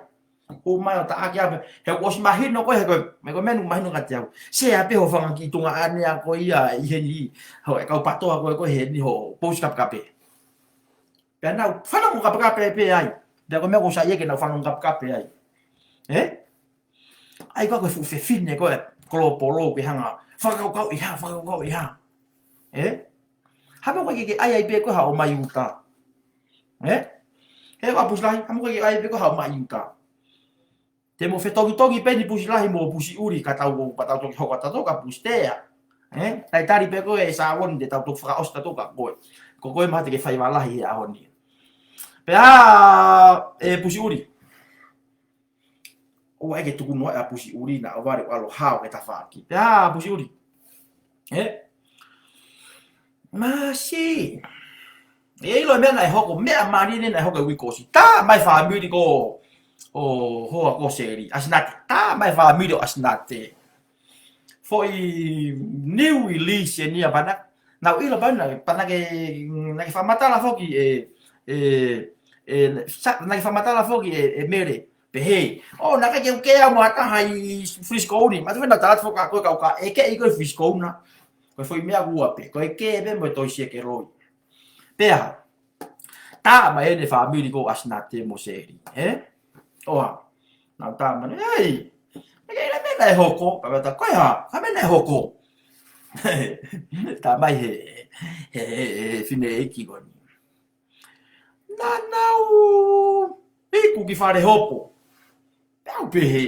Hū mai ʻo taʻaki ʻapē. He ʻoku ʻosi mahino ko e, he ko e, me ko e meʻa naʻe mahino kiate au. Sea pē hoʻo fanga kiʻi tuongaʻane ʻa ko ia ʻi heni. Hoʻo e kau pātoa ko e ko e heni hoʻo pousi kapekape. Pea nau fanongo kapekape pē ai. Pea ko e meʻa ʻoku saiʻia ke nau fanongo kapekape ai. Ē? ʻAi ko e fuʻu fefine ko e kolopolo ke hanga. Fakakaukau ʻi hā, fakakaukau ʻi hā. Ē? Haʻu mo koe ke ke ʻai ai pē ko e haʻo mai uta. Ē? He ʻa Pusilahi, haʻu mo koe ke ʻai pē ko e haʻo mai uta. Te mo fetokiʻi pē ni Pusilahi mo Pusiʻuli ka tau, ka tau toki hoko atu ka Pusitea. Ē? Talitali pē ko e sāvon te tau toki fakaʻosi atu ka ko e. Ko koe mahalo te ke fai vālahi he ʻaho ni. Pea, ē Pusiʻuli. ʻOua ʻe ke tuku noa ʻa Pusiʻuli naʻa ʻoua ʻe ʻalu hao ke tafaʻaki. Pea Pusiʻuli. Ē? Masi. ʻE ʻilo meʻa naʻe hoko, meʻa mālie naʻe hoko e uike kuo ʻosi. Tā mai fāmili ko ʻo hoa ko Seli. ʻAsinate. Tā mai fāmili ʻo ʻAsinate. Foʻi new release eni ʻa pana. Naʻa ku ʻilo pana, pana ke, naʻa ke fakamatala foki ʻe, ʻe, ʻe, sa-, naʻa ke fakamatala foki ʻe, ʻe Mele. Pehē. ʻO, naʻa ke keu ke au mo ha taha ʻi Frisco ni. Mātuʻaki naʻa tala atu foki ko e kau ka, ʻe ke ʻi ko e Frisco na. Ko e foʻi meʻa ʻe ua pē. Ko e ke pē mo e toisi ʻe ke loi. Pea. Tā mai eni fāmili ko ʻAsinate mo Seli. Ē? ʻOa. Nau tā mai. Ei. ʻE ke ʻilo meʻa naʻe hoko. Pea ta ko e hā. Ka meʻa naʻe hoko. Tā mai he, he, he, he fineʻeiki ko eni. Naʻa nau iku ki fale hopo. Pea u pehē.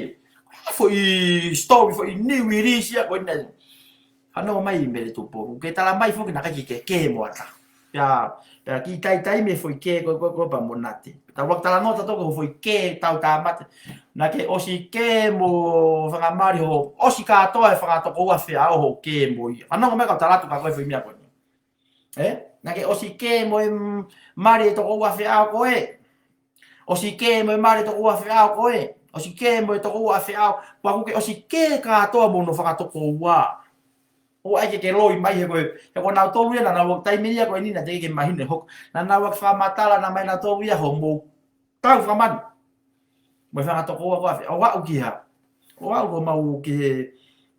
Ko e foʻi story, foʻi new release ia ko ena. Hano mai Mele Tupou. Ke tala mai foki naʻa ke ke ke mo ata. Pea, pea kiʻi taimi foʻi ke ko, ko, ko pea mo Nate. Tau ʻuluaki talanoa atu ko e foʻi ke tau tāmate. Naʻa ke ʻosi ke mo fakamali ho, ʻosi kātoa e fanga tokoua feʻao hoʻo ke mo ia. Hano mai ka tala atu ka ko e foʻi meʻa ko ena. Ē? Naʻa ke ʻosi ke mo e m-, mali e tokoua feʻao ko ē. ʻOsi ke mo e mali e tokoua feʻao ko ē. ʻOsi ke mo e tokoua feʻao. Pea ʻoku ke ʻosi ke kātoa mo hono fanga tokoua. ʻOua ʻe ke ke loi mai he ko e, he ko nautolu ia naʻa nau taimi ia ko eni naʻa te ke mahino hoko. Naʻa nau ʻuluaki fakamatala naʻa mai nautolu ia hoʻomou tau fakamanu. Mo e fanga tokoua ko ē, ʻo aʻu ki hā. ʻO aʻu ko mau ki he,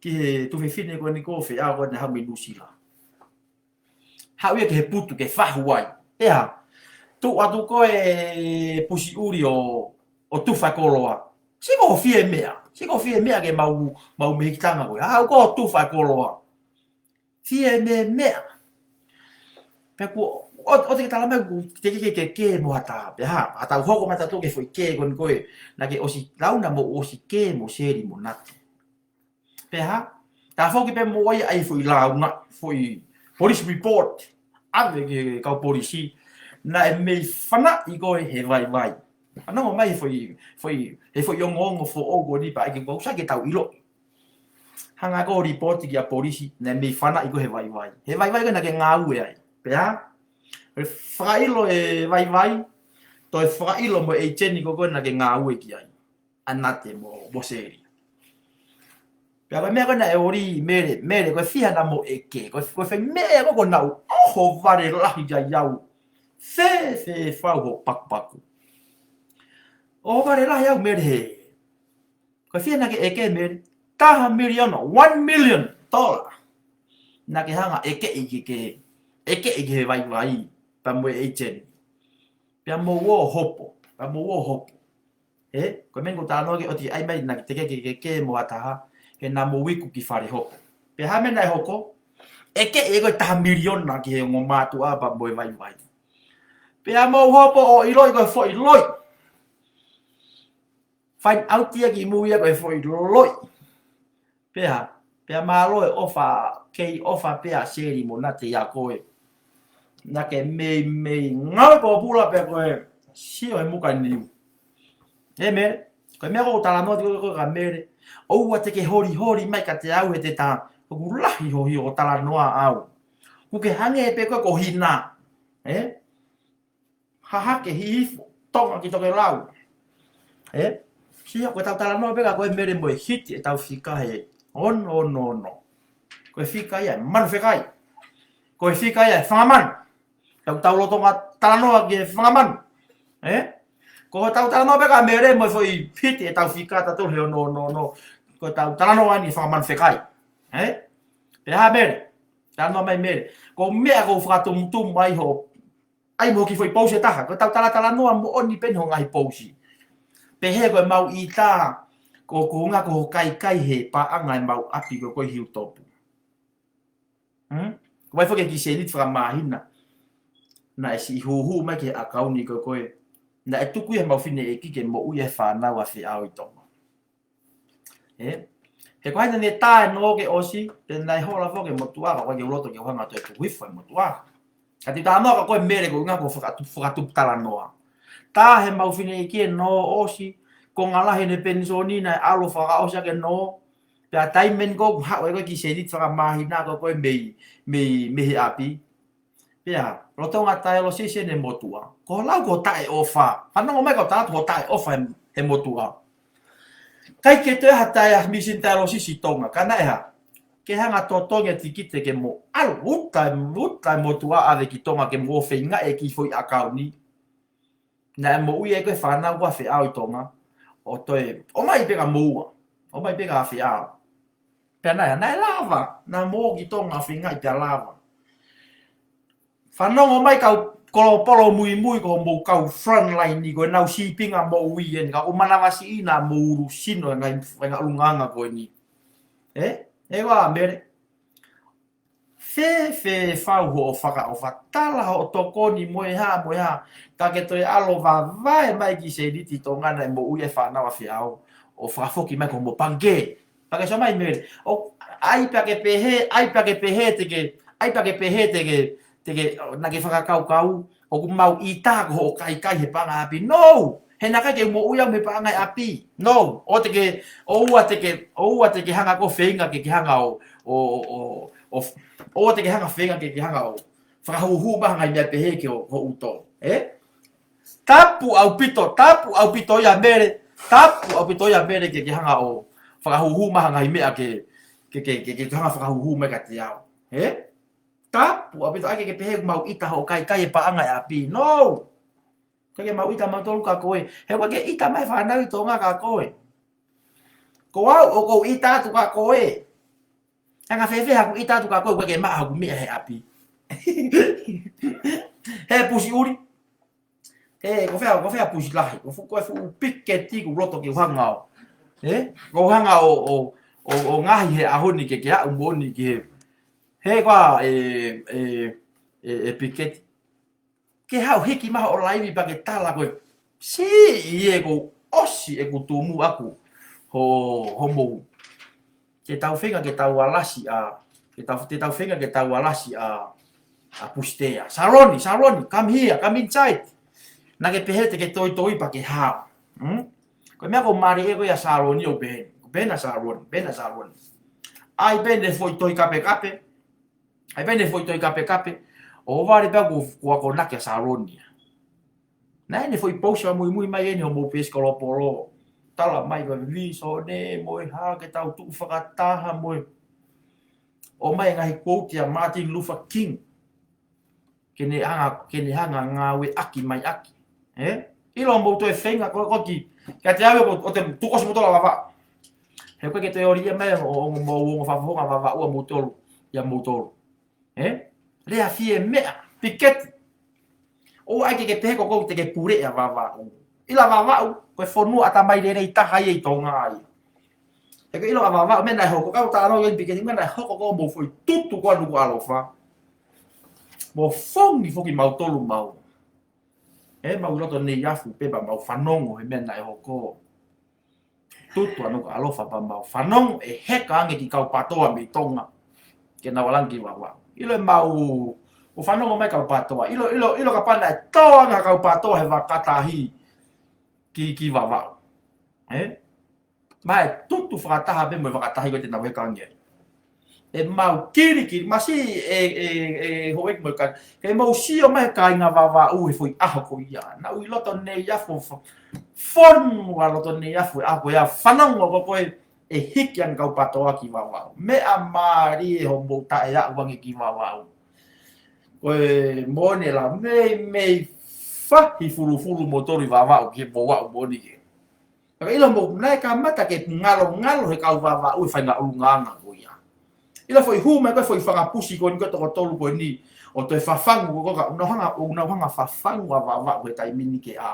ki he tuofefine ko eni ko e feʻao ko ē naʻe haʻu mei Nuʻusila. Haʻu ia ki he putu ke fahu ai. ʻEa. Tuʻu atu ko e Pusiʻuli ʻo, ʻo tufa e koloa. Sio ko e fie meʻa. Sio ko e fie meʻa ke mau, mau mehikitanga ko ē. Haʻu ko e tufa e koloa. Fie meʻa. Pea kuo, ʻo, ʻo te ke tala mai kuo te ke ke ke ke mo ha taha. Pea hā, ʻa tau hoko mai tautolu ki he foʻi ke ko eni ko ē. Naʻa ke ʻosi launa mo ʻosi ke mo Seli mo Nate. Pea hā, tā foki pē mo ia ʻai foʻi launa, foʻi police report. ʻAve ki he kau polisi. Naʻe mei fanaʻi koe he vaivai. Hano mai he foʻi, foʻi, he foʻi ongoongo foʻou ko eni pea ʻai ke kau sa ke tau ʻilo. Hanga ko e ripoti kia polisi, naʻe mei fanaʻi koe he vaivai. He vaivai ko ē naʻa ke ngāue ai. Pea, ʻe fakaʻilo e vaivai, toe fakaʻilo mo e ʻeiseni ko ē naʻa ke ngāue ki ai. ʻA Nate mo, mo Seli. Pea ko e meʻa ko ē naʻe ʻoli Mele, Mele, ko e fiha naʻa mo ʻeke, ko e, ko e fai meʻa ko ē naʻa ku ʻohovale lahi ai au. Fēfē fau hoʻo pakupaku? ʻOhovale lahi au Mele he. Ko e fiha naʻa ke ʻeke Mele? Taha miliona, one million dollar. Naʻa ke hanga ʻeke ʻi ke, ʻeke ʻi ke he vaivai, pea mo e agent. Pea mou ō hopo, pea mou ō hopo. Ē, ko e meʻa ʻoku ou talanoa ki ai ʻoku ʻikai mai naʻa ke teke ke ke ke mo ha taha, he naʻa mou iku ki fale hopo. Pea hā e meʻa naʻe hoko? ʻEke ʻe koe taha miliona ki he ongo mātuʻa pea mo e vaivai. Pea mou hopo ʻo ʻiloʻi ko e foʻi loi. Find out ia ki mui ia ko e foʻi loi. Pea, pea mālō e ʻofa, kei ʻofa pea seli mo naʻa te ia koe. Naʻa ke meimei ngāue pōpula pea ko e sio he muka niu. Ē Mele, ko e meʻa ʻoku ou talanoa atu ki ai ko e ka Mele. ʻOua te ke holiholi mai kiate au he te tā, ʻoku lahi hoʻo talanoa au. ʻOku ke hangē pē ko e ko hina. Ē? Hahake hihifo, tonga ki tokelau. Ē? Sio ko ʻetau talanoa pē ka ko e Mele mo e hiti ʻetau fika he ono ono ono. Ko e fika ia e manu fekai. Ko e fika ia e fanga manu. Tau tau lolotonga talanoa ki he fanga manu. Ē? Ko ʻetau talanoa pē ka Mele mo e foʻi hiti ʻetau fika tautolu he ono ono ono. Ko ʻetau talanoa ni fanga manu fekai. Ē? Pea hā Mele? Talanoa mai Mele. Ko e meʻa ʻoku ou fakatumutumu mai hoʻo ʻai mo hoʻo kiʻi foʻi pousi ʻe taha. Ko ʻetau talatalanoa moʻoni pē eni hoʻo ngaahi pousi. Pehē ko e mau ʻita, ko e kuonga ko hoʻo kaikai he paʻanga ʻemau ʻapi ko e ko e Hilltop. Hmm? Ko e ʻai foki e kiʻi sēniti fakamāhina. Naʻe siʻi huhu mai ki he ʻakauni ko e ko e. Naʻe tuku ia ʻe heʻemau fineʻeiki ke moʻui e fānau ʻa Feʻao ʻi Tonga. Ē? He ko hai naʻa ne tā e nō ke ʻosi, pea naʻe hola foki e motuʻa, ka ʻoku ʻikai ke u loto ke u hanga atu ʻo tuku hifo e motuʻa. Ka te u talanoa ka ko e Mele ko e ʻuhinga ko e fakatu-, fakatupu talanoa. Tā heʻemau fineʻeiki e nō ʻosi, konga lahi ʻene penisoni naʻe ʻalu fakaʻosi ʻaki e nō, pea taimi eni ko ē ʻoku haʻu ai ko e kiʻi sēniti fakamāhina ko e ko e mei, mei, mei he ʻapi. Pea, lolotonga taelosisi ʻene motuʻa. Ko e lau ko e taʻeʻofa. Fanongo mai ko e taʻeʻofa, taʻeʻofa he, he motuʻa. ʻIkai ke toe ha taʻe-, ha misini taelosisi ʻi Tonga. Ka naʻe hā? Ke hanga totongi e tikite ke mo ʻalu, uta, uta e motuʻa ʻave ki Tonga ke mo feinga e kiʻi foʻi ʻakauni. Naʻe moʻui ai ko e fānau ʻa Feʻao ʻi Tonga. ʻO toe, ʻomai pē kia moua. ʻOmai pē kia Feʻao. Pea naʻe, naʻe lava. Naʻa mou ō ki Tonga feinga ʻi pea lava. Fanongo mai kau kolopolo muimui ko hoʻomou kau frontline ni ko ʻenau sīpinga moʻui eni. Ka ʻoku manavasiʻi naʻa mou ulu sino e ngaahi, e ngaahi ʻulungaanga ko eni. Ē? Ē ʻoua Mele. Fēfē fau hoʻo fakaʻofa, tala hoʻo tokoni mo e hā, mo e hā. Ka ke toe ʻalu vavae mai ki sēniti ʻi Tonga naʻe moʻui e fānau ʻa Feʻao. ʻO fakafoki mai ko hoʻomou pangikē. Pea ke sio mai Mele. ʻO ʻai pea ke pehē, ʻai pea ke pehē te ke, ʻai pea ke pehē te ke, te ke, naʻa ke fakakaukau. ʻOku mau ʻita ko hoʻo kaikai he paʻanga ʻapi. No! He naʻe ʻikai ke u moʻui au mei he paʻanga ʻapi. No! ʻOua te ke, ʻoua te ke, ʻoua te ke hanga ko e feinga ke, ke hanga ʻo, ʻo, ʻo, ʻo, ʻo, ʻoua te ke hanga feinga ke, ke hanga ʻo fakahūhū mai ha ngaahi meʻa pehē ki ho, ho ʻuto. Ē? Tapu ʻaupito, tapu ʻaupito ia Mele, tapu ʻaupito ia Mele ke, ke hanga ʻo fakahūhū mai ha ngaahi meʻa ke, ke, ke, ke, ke hanga fakahūhū mai kiate au. Ē? Tapu ʻaupito ʻai ke, ke pehē ʻoku mau ʻita hoʻo kaikai he paʻanga ʻapi. No! ʻIkai ke mau ʻita mautolu kia koe. He ʻoku ʻikai ke ʻita mai e fānau ʻi Tonga kia koe. Ko au ʻoku ou ʻita atu kia koe. Anga fēfē haʻaku ʻita atu kia koe, ʻoku ʻikai ke maʻa haʻaku meʻa he ʻapi. He pusi ʻuli. He, ko fē, ko fē pusi lahi. Ko fu-, ko e fuʻu piketi ʻoku ou loto ke u hanga ʻo. Ē? Ke u hanga ʻo, ʻo, ʻo, ʻo ngaohi he ʻaho ni ke, ke aʻu moʻoni ki he. He ko e, e, e, e piketi. Ke haʻu hiki mai hoʻo laivi pea ke tala ko e. Siʻi ē kuo ʻosi ʻeku tumu ʻaku. Ho, hoʻomou. Te tau feinga ke tau alasi ʻa, ke tau, te tau feinga ke tau alasi ʻa, ʻa Pusitea. Saloni, Saloni, come here, come inside. Naʻa ke pehē te ke toitoi pea ke hao. Hmm? Ko e meʻa ʻoku mālie ʻe ko ia Saloni ʻo pehē. Pehē ʻa Saloni, pehē ʻa Saloni. ʻAi pē ʻene foʻi tohi kapekape. ʻAi pē ʻene foʻi tohi kapekape. ʻOhovale pē kuo, kuo akonaki ʻa Saloni ia. Naʻe ʻi ai ʻene foʻi pousi ʻa muimui mai eni hoʻomou peesi kolopolo. Tala mai ko e vīsone mo e hā ke tau tuʻu fakataha mo e. ʻOmai e ngaahi quote ʻa Martin Luther King. Ke ne hanga, ke ne hanga ngāueʻaki mai ʻaki. Ē? ʻIlo mou toe feinga ko, ko ki. Kiate au ʻoku, ʻoku te tuʻosi moutolu ʻa Vavaʻu. He ko e ke toe ʻoli ia mai ʻo, ʻo, mou ongo fakafofonga Vavaʻu ʻa moutolu. ʻIa moutolu. Ē? Lea fie meʻa, piketi. ʻOua ʻai ke ke pehē ko ʻoku te ke puleʻi ʻa Vavaʻu. ʻIla Vavaʻu, ko e fonua ʻatamai lelei taha ia ʻi Tonga ai. He ko e ʻilo ʻa Vavaʻu, meʻa naʻe hoko, kau talanoa ʻi he piketi, meʻa naʻe hoko ko mou foʻi tutu ko ā Nukuʻalofa. Mou fongi foki mautolu mau. Ē, mau ʻi loto Neiafu pē pea mau fanongo he meʻa naʻe hoko. Tutu ʻa Nukuʻalofa pea mau fanongo ʻe heka ange ki kau PATOA mei Tonga. Ke nau ʻalu ange ki Vavaʻu. ʻIlo ʻe mau, ʻo fanongo mai kau PATOA. ʻIlo, ʻilo, ʻilo kapau naʻe tō ange ha kau PATOA he vaka tahi ki, ki Vavaʻu. Ē? Mai tutu fakataha pē mo e vaka tahi ko ē te nau heka ange. ʻE mau kilikili, masiʻi ʻe, ʻe, ʻe houʻeiki mo e ka. Ke mau sio mai kāinga Vavaʻu he foʻi ʻaho ko ia. Naʻa ku ʻi loto Neiafu fa-, fonua loto Neiafu ʻaho ko ia fanongo ko ē ʻe hiki ange kau PATOA ki Vavaʻu. Meʻa mālie hoʻomou taʻe aʻu ange ki Vavaʻu. Ko e moʻoni la meimei fahi fulufulu moutolu ʻi Vavaʻu ke Vavaʻu moʻoni ke. Ka ʻilo mou naʻe kamata ke ngalongalo he kau Vavaʻu e faʻahinga ʻulungaanga ko ia. ʻIlo foʻi hū mai ko e foʻi fakapusi ko eni ko e toko tolu ko eni ʻo toe fafangu ko ē ka ʻoku nau hanga, ʻoku nau hanga fafangu ʻa Vavaʻu he taimi ni ke ʻā.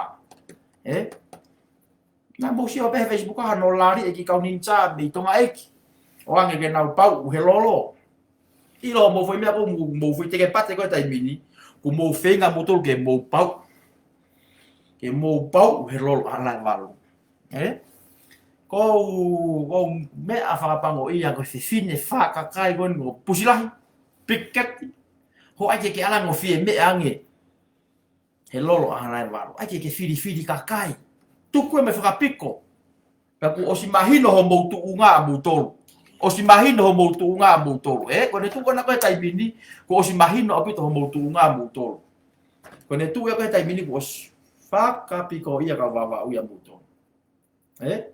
Ē? Naʻa mou sio pē he Facebook ʻa hono lali ʻe ki kau ninja mei Tonga ʻEiki. ʻO ange ke nau pauʻu he lolo. ʻIlo mou foʻi meʻa ko mou, mou foʻi teke pate ko e taimi ni. Ko mou feinga moutolu ke mou pauʻu. Ke mou pauʻu he lolo ʻa Halaevalu. Ē? Ko u, ko u meʻa fakapango ia ko e fefine fakakai ko eni ko Pusilahi. Piketi. Hoʻo ʻai ke ke ʻalu ange ʻo fie meʻa ange. He lolo ʻa Halaevalu. ʻAi ke ke filifili kakai. Tuku e meʻa fakapiko. Pea kuo ʻosi mahino hoʻomou tuʻunga ʻamoutolu. ʻOsi mahino hoʻomou tuʻunga ʻamoutolu. Ē, ko ʻene tuʻu ko ena ko e taimi ni, kuo ʻosi mahino ʻaupito hoʻomou tuʻunga ʻamoutolu. Ko ʻene tuʻu ia ko e taimi ni, kuo ʻosi fakapiko ia kau Vavaʻu ia ʻamoutolu. Ē?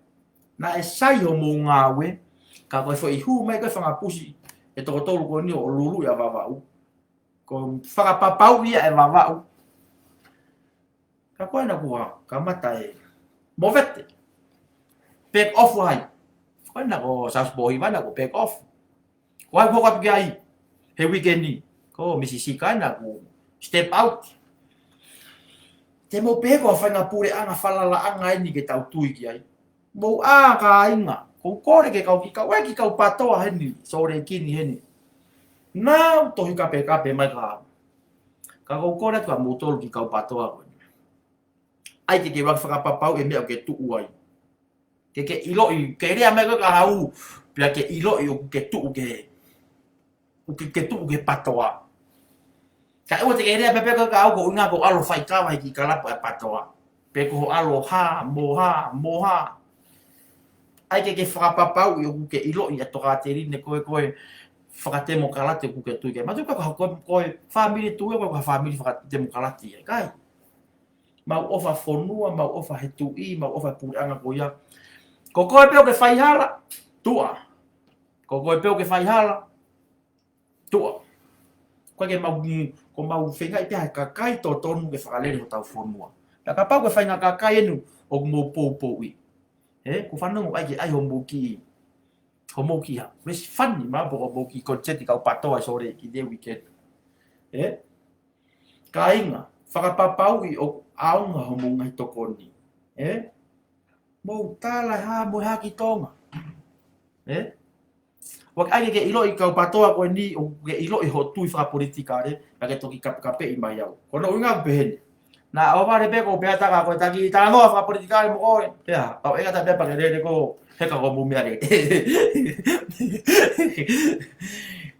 Naʻe sai hoʻomou ngāue, ka ko e foʻi hū mai ko e fanga pusi, ʻe toko tolu ko eni ʻo luluʻi ʻa Vavaʻu. Ko e fakapapauʻi ia ʻe Vavaʻu. Ka ko ena kuo kamata e movete. Back off ai. Ko ena ko Sasbohi vana ko back off. Ko ai ko kapu ki ai. He weekend ni. Ko Misi Sika ena ko step out. Te mou pehē ko e faʻahinga puleʻanga falalaʻanga eni ke tau tui ki ai. Mou ʻā kāinga, ko u kole ke kau ki kau, ʻai ke kau PATOA heni, Sōlekini heni. Nau tohi kapekape mai ka. Ka ko u kole atu ʻamoutolu ki kau PATOA ko eni. ʻAi ke ke vaki fakapapauʻi e meʻa ʻoku ke tuʻu ai. Ke ke ʻiloʻi, ke lea mai ko e ka hau, pea ke ʻiloʻi ʻoku ke tuʻu ke ʻoku ke, ke tuʻu ke PATOA. Ka ʻoua te ke lea pē pea ka au ko u ʻuhinga ko e ʻalu faikava he kiʻi kalapu ʻa e PATOA. Pe ko hoʻo ʻalu hā, mo hā, mo hā. ʻAi ke ke fakapapauʻi ʻoku ke ʻiloʻi ʻa e tokāteline ko e, ko e fakatemokalati ʻoku ke tui ki ai. Mātuʻaki ko e, ko e, ko e fāmili Tuʻi ko e, ko e fāmili fakatemokalati ʻikai. Mau ʻofa fonua, mau ʻofa he tuʻi, mau ʻofa puleʻanga ko ia. Ko koe pē ʻoku ke faihala, tuʻa. Ko koe pē ʻoku ke faihala, tuʻa. Ko e ke mau, ko mau feingaʻi pē ha kakai totonu ke fakalele hotau fonua. Pea kapau ko e faʻahinga kakai eni ʻoku mou poupouʻi. Ē, ko u fanongo ai ke ʻai hoʻomou kiʻi, hoʻomou kiʻi ha. Mesi fani ma po ko mou kiʻi konseti kau PATOA ʻi Sōlekini he weekend. Ē? Kāinga, fakapapauʻi ʻoku ʻaonga hoʻomou ngaahi tokoni. Ē? Mou tala hā mo hā ki Tonga. Ē? ʻOku ʻai ke ke ʻiloʻi kau PATOA ko eni, ʻoku ke ʻiloʻi hoʻo tui fakapolitikale, pea ke toki kapekapeʻi mai au. Ko hono ʻuhinga ʻoku pehē ni. Naʻa ʻohovale pē ko u pehē atu ka ko e taki talanoa fakapolitikale mo koe. Pea, kau ʻeka ta pea pake lele ko, heka ko mou meʻa lele.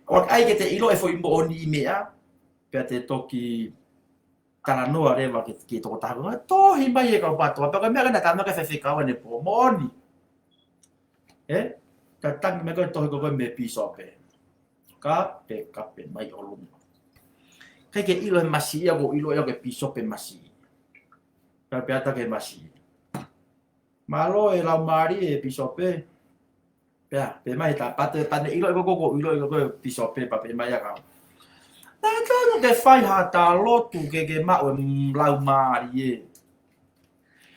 ʻOku ʻai ke te ʻiloʻi e foʻi moʻoniʻi meʻa, pea te toki talanoa leva ki he, ki he tokotaha ko ē. Tohi mai e kau PATOA, pea ko e meʻa ko ena talanoa ki he faifekau ʻanepō, moʻoni. Ē? Ka tangi mai ko e tohi ko ē mei he pīsope. Kapekape mai ʻolunga. ʻIkai ke ʻilo he masiʻi ia ko u ʻilo ia ko e pīsope masiʻi. Pea pehē atu ki he masiʻi. Mālō e laumālie pīsope. Pea, pehē mai he tā pate, pea ne ʻiloʻi ko ē ko u ʻiloʻi ko ē pīsope pea pehē mai ia ka. Tatau te fai ha tā lotu ke ke maʻu e laumālie.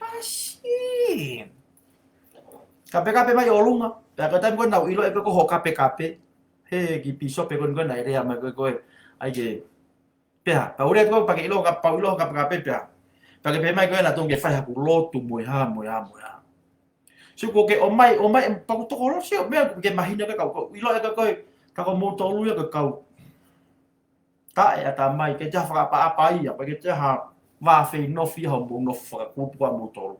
ʻAsi. Kapekape mai ʻolunga. Pea ko e taimi ko ē naʻa ku ʻilo ʻe koe ko hoʻo kapekape. He kiʻi pīsope ko eni ko ē naʻe lea mai ko ē ko ē. ʻAi ke. Pea, pau lea ko ē pea ke ʻilo ka pau ʻilo kapekape pea. Pea ke pehē mai ko ē naʻa tau ke fai haku lotu mo e hā, mo e hā, mo e hā. So ko ke ʻomai, ʻomai, pea ʻoku tokolosi ʻo meʻa ke mahino ke kau, kau ʻilo ʻe koe, ka ko moutolu ia ke kau. Taʻe ʻatamai, ke te ha fakaʻapaʻapa ia, pea ke te ha vā feinofia hoʻomou nofo fakakupu ʻa moutolu.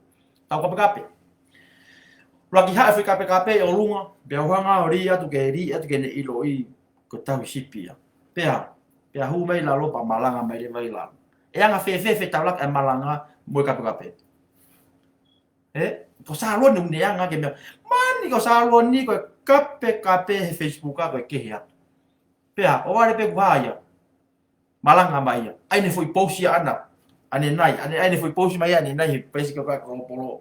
Tau kapekape. Laki haʻe foʻi kapekape ʻolunga, pea u hanga ʻo lī atu ke lī atu ke ne ʻiloʻi ko e tauhi sipi ia. Pea, pea hū mai lalo pea malanga mai leva ʻi lalo. ʻE anga fēfē fetaulaki e malanga mo e kapekape. Ē? Ko Saloni ʻoku ne anga ke meʻa. Mani ko Saloni ko e kapekape he Facebook ko e kehe atu. Pea, ʻoua leva pē kuo hā ia. Malanga mai ia. ʻAi ʻene foʻi pousi ʻaʻana. ʻAnenai, ʻane, ʻai ʻene foʻi pousi mai ia, ʻanenai he peesi ko ē ko Polo.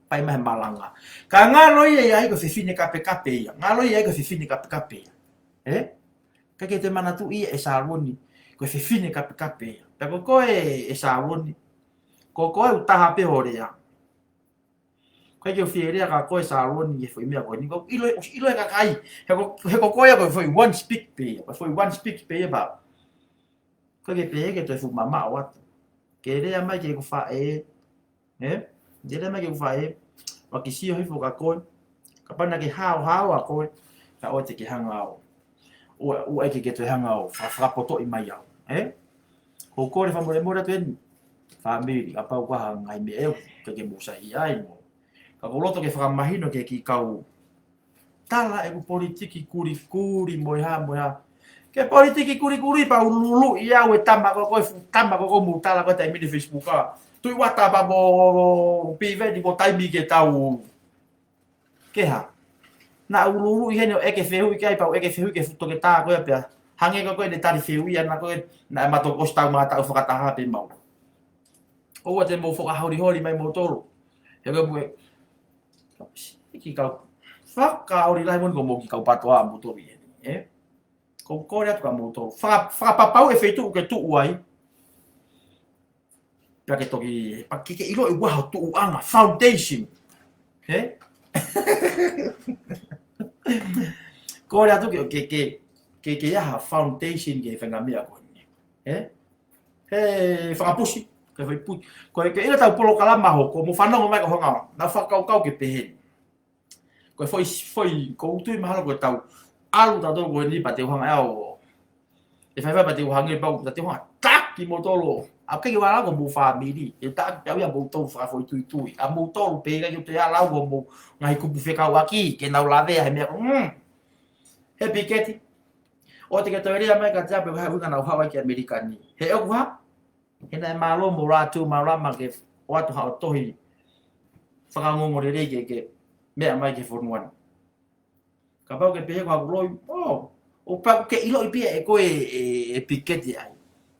Pea ʻai mai he malanga. Ka ngalo ia ia ai ko e fefine kapekape ia. Ngalo ia ai ko e fefine kapekape ia. Ē? Ka ke te manatuʻi ia ʻe Saloni. Ko e fefine kapekape ia. Pea ko koe ʻe Saloni. Ko koe ʻoku taha pē hoʻo lea. Ko e ke u fie lea ka koe Saloni he foʻi meʻa ko eni. Ko ʻilo, ʻilo e kakai. He ko, he ko koe ko e foʻi one speak pē ia. Ko e foʻi one speak pē ia pea. Ko e ke pehē ke toe fuʻu mamaʻo atu. Ke lea mai ki heʻeku faʻē. Ē? Ke lea mai ki heʻeku faʻē. ʻOua ke sio hifo ka koe. Kapau naʻa ke haohaoa koe. Ka ʻoua te ke hanga ʻo ʻoua, ʻoua ʻe ke ke toe hanga ʻo fa-, fakapotoʻi mai au. Ē? Ko e kole fakamolemole atu eni. Fāmili, kapau ko ha ngaahi meʻa ʻe ʻikai ke mou saiʻia ai mo. Ka ʻoku ou loto ke fakamahino ki he kiʻi kau tala ʻeku politiki kulikuli mo e hā, mo e hā. Ke politiki kulikuli pea u luluʻi au e tama ko ē, ko e fuʻu tama ko ē ʻoku mou tala ko ē taimi ni Facebook ʻa. Tuʻi Uata pea mo Piveni ko e taimi ke tau. Ke hā. Naʻa u luluʻi heni ʻo ʻeke fehuʻi ki ai pea u ʻeke fehuʻi ki he fuʻu toketā ko ē pea. Hangē ko ē ko ʻene tali fehuʻi ʻana ko ē naʻe mato ʻosi taumātaʻu fakataha pē maua. ʻOua te mou fakaholiholi mai moutolu. He ko e pue. Kiʻi kau. Fakaholiholi moʻoni ko mou kiʻi kau patoa moutolu ʻi heni. Ē? Ko e kole atu kia moutolu. Faka-, fakapapauʻi e feituʻu ke tuʻu ai. Pea ke toki, pea ke ke ʻilo e ua ho tuʻuʻanga, foundation. Ē? Kole atu ke, ke, ke, ke, ke ʻi ai ha foundation ki he faʻahinga meʻa ko eni. Ē? He fakapusi, ke fai pu-, ko e ke ʻilo ʻetau polokalama hoko, mou fanongo mai ka hanga, naʻa fakakaukau ke pehē ni. Ko e foʻi, foʻi, ʻoku ou tui mahalo ko e tau. ʻAlu tautolu ko eni pea te u hanga ʻe au. ʻE faifai pea te u hanga pau, pea te u hanga. Taki moutolu. ʻOku ʻikai ke u ʻalu au ko mou fāmili. ʻE taki pē au ia moutolu fakafoʻituitui. ʻA moutolu pē ʻikai ke u toe ʻalu au ko mou ngaahi kupu fekauʻaki. Ke nau lavea he meʻa ko. Mm. He piketi. ʻOua te ke toe lea mai kiate au pe ko e hā e ʻuhinga naʻa ku haʻu ai ki ʻAmelika ni. He ʻoku hā? He naʻe mālō mo Ratu Malama ke ʻoatu haʻo tohi fakaongoongo lelei ke, ke meʻa mai ki he fonua ni. Kapau ke pehē ko haku loi, ʻo, ʻo pau ke ʻiloʻi pē ʻe koe ʻe, ʻe, ʻe piketi ai.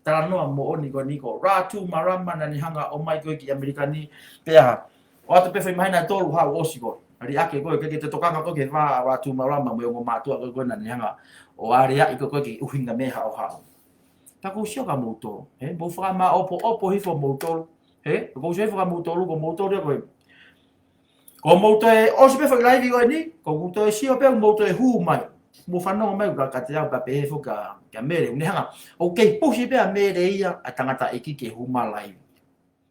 Talanoa moʻoni ko eni ko Ratu Malama naʻa ne hanga ʻo ʻomai koe ki ʻAmelika ni, pea ʻoatu pē foʻi māhina ʻe tolu haʻu ʻosi koe. Liʻaki koe, ke, ke te tokanga koe ki he vā ʻa Ratu Malama mo e ongo mātuʻa ko ē ko ē naʻa ne hanga ʻo aleaʻi koe ki he ʻuhinga meʻa haʻo haʻu. Pea ʻoku ou sio kia moutolu, ē, mou fakamāʻopoʻopo hifo moutolu, ē, ʻoku ou sio hifo kia moutolu, ko moutolu ia ko ē. Ko mou toe ʻosi pē foʻi laivi ko eni, ʻoku ou toe sio pē, mou toe hū mai. Mou fanongo mai, ka, kiate au pea pehē foki kia, kia Mele, ʻoku ne hanga, ʻoku kei pusi pē ʻa Mele ia, ʻa e tangataʻeiki ke hū mai laivi.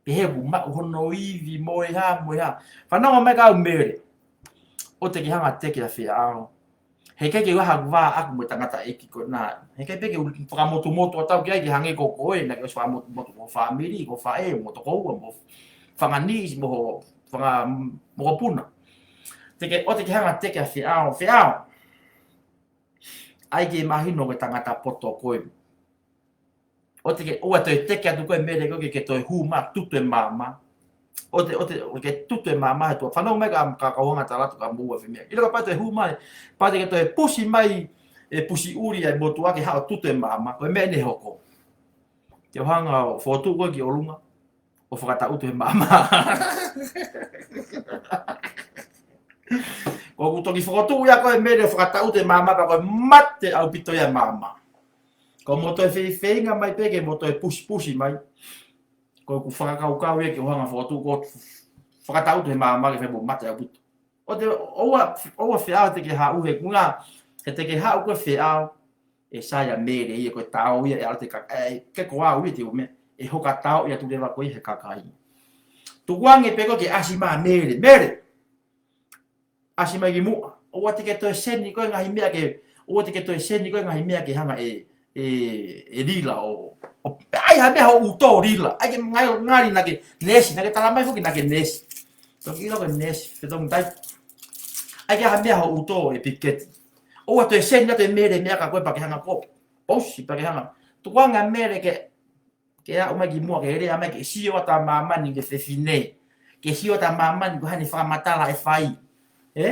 Pehē ʻoku maʻu hono ivi mo e hā, mo e hā. Fanongo mai kia au Mele. ʻOua te ke hanga teke ʻa Feʻao. He ʻikai ke u ʻi ai haku vā ʻaʻaku mo e tangataʻeiki ko ena. He ʻikai pē ke u fakamotumotu atu au ki ai ke hangē ko koe, naʻa ke ʻosi fakamotumotu ko ho fāmili, ko ho faʻē, mo ho tokoua, mo ho fanga niʻihi, mo ho fanga, mo ho puna. Te ke, ʻoua te ke hanga teke ʻa Feʻao, Feʻao. ʻAi ke mahino ko e tangata poto koe. ʻOua te ke, ʻoua te ke teke atu koe Mele ko ē ke, ke toe hū mai tutu e maama. ʻOua te, ʻoua te, ʻoua te ke tutu e maama he tuʻa. Fanongo mai kia, kia Kauhanga Talatu kia Moua Fimea. ʻIlo kapau te hū mai, kapau te ke toe pusi mai, ʻe pusi ʻuli ʻa e motuʻa ke haʻu ʻo tutu e maama. Ko e meʻa eni ʻe hoko. Te u hanga ʻo fokotuʻu koe ki ʻolunga. ʻO fakataʻutu he maama. Ko ʻeku toki fokotuʻu ia koe Mele ʻo fakataʻutu he maama pea ko e mate ʻaupito ia maama. Ko mo toe feifeinga mai pē ke mo toe pusipusi mai. Ko ʻeku fakakaukau ia ke ʻohanga fotu ko fakatau tu he māmā ke fai mo mate ʻaupito. ʻO te ʻoua, ʻoua feʻao te ke haʻu he kunga, he te ke haʻu ko e feʻao, ʻe sai ʻa Mele ia ko e tao ia ʻe ala te ka, ʻe, ke ko au ia te u me, ʻe hoka tao ia tu leva ko ia he kakai. Tukuange pē ko ke ʻasi mai Mele, Mele. ʻAsi mai ki muʻa. ʻOua te ke toe seni ko e ngaahi meʻa ke, ʻoua te ke toe seni ko e ngaahi meʻa ke hanga ʻe, ʻe, ʻe Lila ʻo, ʻo, ʻai ha meʻa hoʻo ʻuto Lila. ʻAi ke ngali, ngali naʻa ke neesi, naʻa ke tala mai foki naʻa ke neesi. Toki ʻilo ko e neesi, fetongi tai. ʻAi ke ha meʻa hoʻo ʻuto ʻe Piketi. ʻOua toe seni atu ʻe Mele meʻa kia koe pea ke hanga ko. Pousi pea ke hanga. Tukuange Mele ke ke aʻu mai ki muʻa ke lea mai ke sio atu ʻa māmani ke fefine. Ke sio atu ʻa māmani ko e hā ʻene fakamatala ʻe fai. ʻE?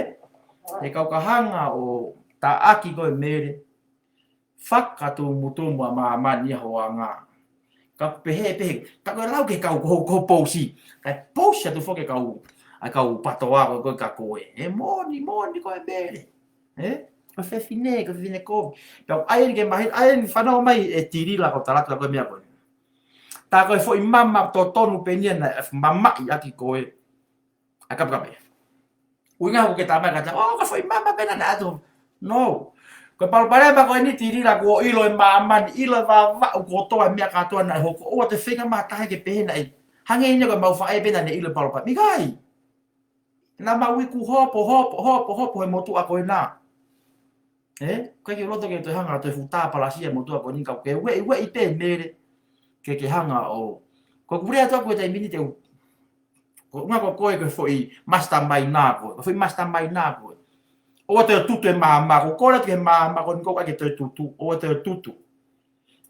ʻE kau ka hanga ʻo taʻaki ko e Mele. Fakatumutumu ʻa māmani ʻa hoʻo anga. Ka pehē, pehē. Ka ko e lau ke kau ko, ko pousi. Ka pousi atu foki kau, ʻa kau patoa ko, ko ka koe. ʻE moni, moni ko e Mele. ʻE? Ko e fefine, ko e fefine ko. Pea ʻai ke mahi, ʻai fanau mai ʻe Tilila ko talatu ko e meʻa ko. Tā ko e foʻi mama totonu pē eni ia naʻe mamaʻi ʻaki koe. ʻA kapekape. ʻUhinga ko ke tā mai ka tā, ʻo, ko e foʻi mama pē naʻa atu. No. Ko e palopalema ko eni Tilila kuo ʻilo ʻe māmani, ʻilo ʻe Vavaʻu kotoa e meʻa kātoa naʻe hoko. ʻOua te feinga mai ha taha ke pehē naʻe. Hangē eni ko e mau faʻē pē naʻa ne ʻilo e palopalema. ʻIkai. Naʻa mau iku hopo, hopo, hopo, hopo he motuʻa ko ena. ʻE? Ko e ke loto ke toe hanga toe futa palasia motuʻa ko eni ka ke ueʻi, ueʻi pē Mele. Ke ke hanga ʻo. Ko e kule atu ko e taimi ni te u. Ko ngā ko koe ko e foʻi mastermind nā koe. Ko e foʻi mastermind nā koe. ʻOua toe tutu e māmā ko. Ko e atu ke māmā ko eni ko ʻai ke toe tutu. ʻOua toe tutu.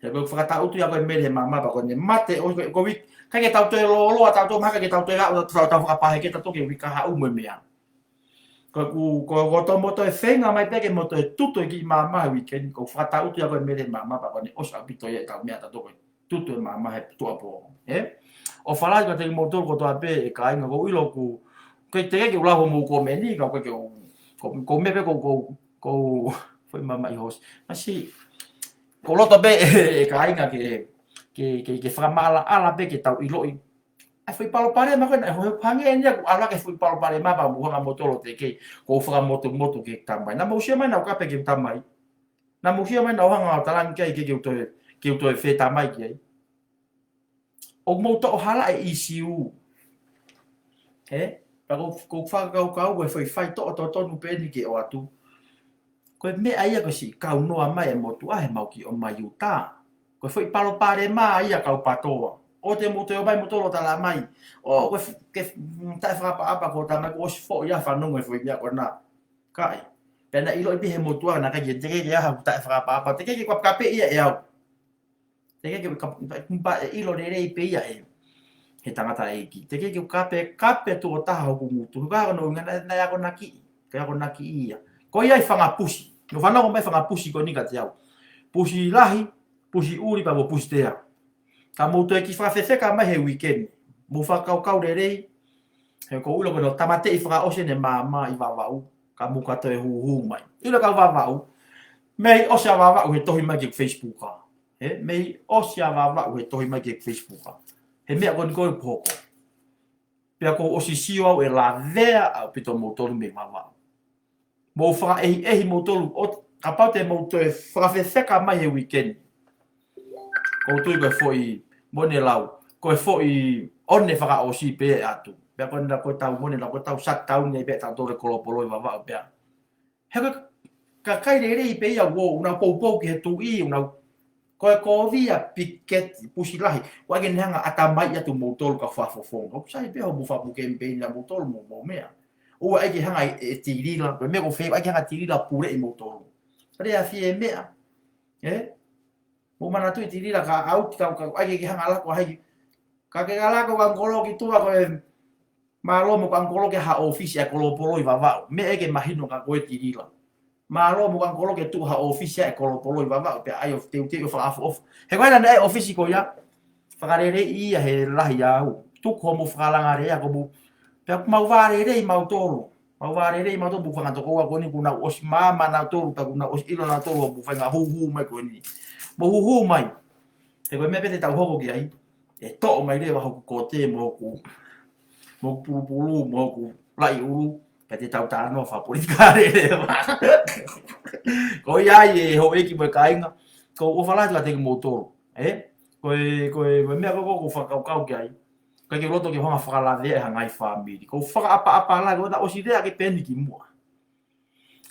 He ko e fakatautu ia ko e Mele he māmā pea ko ʻene mate ʻo ko, ko wik, kai ke tau toe lōloa, tau toe maha, kai ke tau toe aʻu, tau, tau fakapaheke, tau toe ke wika haʻu mo e meʻa. Ko ku, ko, ko tō mo toe feinga mai pē ke mo toe tutu e kiʻi māmā he weekend, ko e fakatautu ia ko e Mele he māmā pea ko ʻene ʻosi ʻaupito ia e tau meʻa tau toe tutu e māmā he tuʻapō. ʻE? ʻO falai ka te mo tō ko tō a pē e kāinga ko ʻilo ku, ke te ke ula ho mo ko meni, ka ko ke ko, ko me pē ko, ko, ko, foʻi mama i hosi. Masi, ko loto pē e, e kāinga ke, ke, ke, ke fakamaʻalaʻala pē ke tau ʻiloʻi. ʻAi foʻi palopalema ko ena, ʻe hohe hangē eni ia ku ala ke foʻi palopalema pea mo hanga mo tolo te ke, ko fakamotumotu ke tamai. Naʻa mo usia mai naʻa u kape ke tamai. Naʻa mo usia mai naʻa u hanga ʻo talangi ke ai ke, ke u toe, ke u toe fetamai ki ai. ʻOku mou toʻo hala e ʻisiū. ʻE? Pea ko, ko fakakaukau ko e foʻi faitoʻo totonu pē eni ke ʻoatu. Ko e meʻa ia ko e siʻi kaunoa mai e motuʻa he mau kiʻi ʻomai Utah. Ko e foʻi palopalema ia kau patoa. ʻO te mou toe ʻomai mo tolo tala mai. ʻO ko e f-, ke f-, taʻefakaʻapaʻapa ko tā mai ko ʻosi foʻi ia fanongo e foʻi meʻa ko ena. Kae. Pea naʻe ʻiloʻi pē he motuʻa naʻa kai ke te ke ke aha taʻefakaʻapaʻapa. Te ke ke kapekape ia ʻe au. Te ke ke ka-, kumpa e ʻilo lelei pē ia ʻe he tangataʻeiki. Te ke ke kapekape tuʻo taha hoku ngutu. Ka ko hono ʻuhinga naʻe, naʻe akonaki. Kae akonaki ia. Ko ia e fanga pusi. No fanongo mai fanga pusi ko eni kiate au. Pusi lahi, pusi ʻuli pea mo pusi tea. Ka mou toe kiʻi fakafefeka mai he weekend. Mou fakakaukau lelei. He ko ʻilo ko hono tāmateʻi fakaʻosi ʻene māmā ʻi Vavaʻu. Ka mou ka toe huhu mai. ʻIlo ka Vavaʻu. Mei ʻosi ʻa Vavaʻu he tohi mai ki Facebook a. He, mei ʻosi ʻa Vavaʻu he tohi mai ki Facebook a. He meʻa ko eni ko e hoko. Pea ko ʻosi sio au ʻe lavea ʻaupito mou tolu mei Vavaʻu. Mou fakaʻehiʻehi mou tolu, ʻo, kapau te mou toe fakafefeka mai he weekend. Ko u tui ko e foʻi, mo ne lau, ko e foʻi ʻone fakaʻosi pē atu. Pea ko ena ko e tau mo ne lau, ko e tau shutdown nei pē tau tole kolopolo ʻi Vavaʻu pea. He ko e kakai lelei pē ia ʻoku nau poupou ki he tuʻi, ʻoku nau, ko e kovi ʻa Piketi, pusi lahi, ko e ke ne hanga ʻatamai atu mou tolu ka fafofonga. ʻOku sai pē hoʻo mou fapuke mei pē ina mou tolu mou, mou meʻa. ʻOua ʻai ke hanga ʻe, ʻe Tilila, ko e meʻa ko fē, ʻai ke hanga Tilila puleʻi mou tolu. Pea lea fie meʻa. ʻE? Mou manatuʻi Tilila ka ʻauti ka, ka, ʻai ke hanga lako hai. Ka ke ka lako ka ngolo ki tuʻa ko e mālō mo ka ngolo ke ha ʻōfisi ʻa e kolopolo ʻi Vavaʻu. Meʻa ke mahino ka ko e Tilila. Mālō mo ka ngolo ke tuʻu ha ʻōfisi ʻa e kolopolo ʻi Vavaʻu pea ʻai ʻo teuteu ʻo fakaʻofoʻofa. He ko ena naʻe ʻōfisi ko ia. Fakaleleiʻi ia he lahi au. Tuku hoʻo mou fakalanga lea ko mou. Pea ʻoku mau vā lelei mau tolo. Mau vā lelei mautolu, mou fanga tokoua ko eni kuo nau ʻosi maama nautolu, pea kuo nau ʻosi ʻilo nautolu hoʻomou faʻahinga hūhū mai ko eni. Mou hūhū mai. He ko e meʻa pē te tau hoko ki ai, ʻe toʻo mai leva hoku kote, mo hoku, mo hoku pulupulu, mo hoku laʻi ʻulu, pea te tau talanoa fakapolitikale leva. Ko ia ai e houʻeiki mo e kāinga, ʻoku ou ʻofa lahi atu kiate kimoutolu. Ē? Ko e, ko e, ko e meʻa ko ē ʻoku ou fakakaukau ki ai. ʻIkai ke u loto ke u hanga ʻo fakalavea e ngaahi fāmili. ʻOku ou fakaʻapaʻapa lahi, ko ʻeta ʻosi lea ke peni ki muʻa.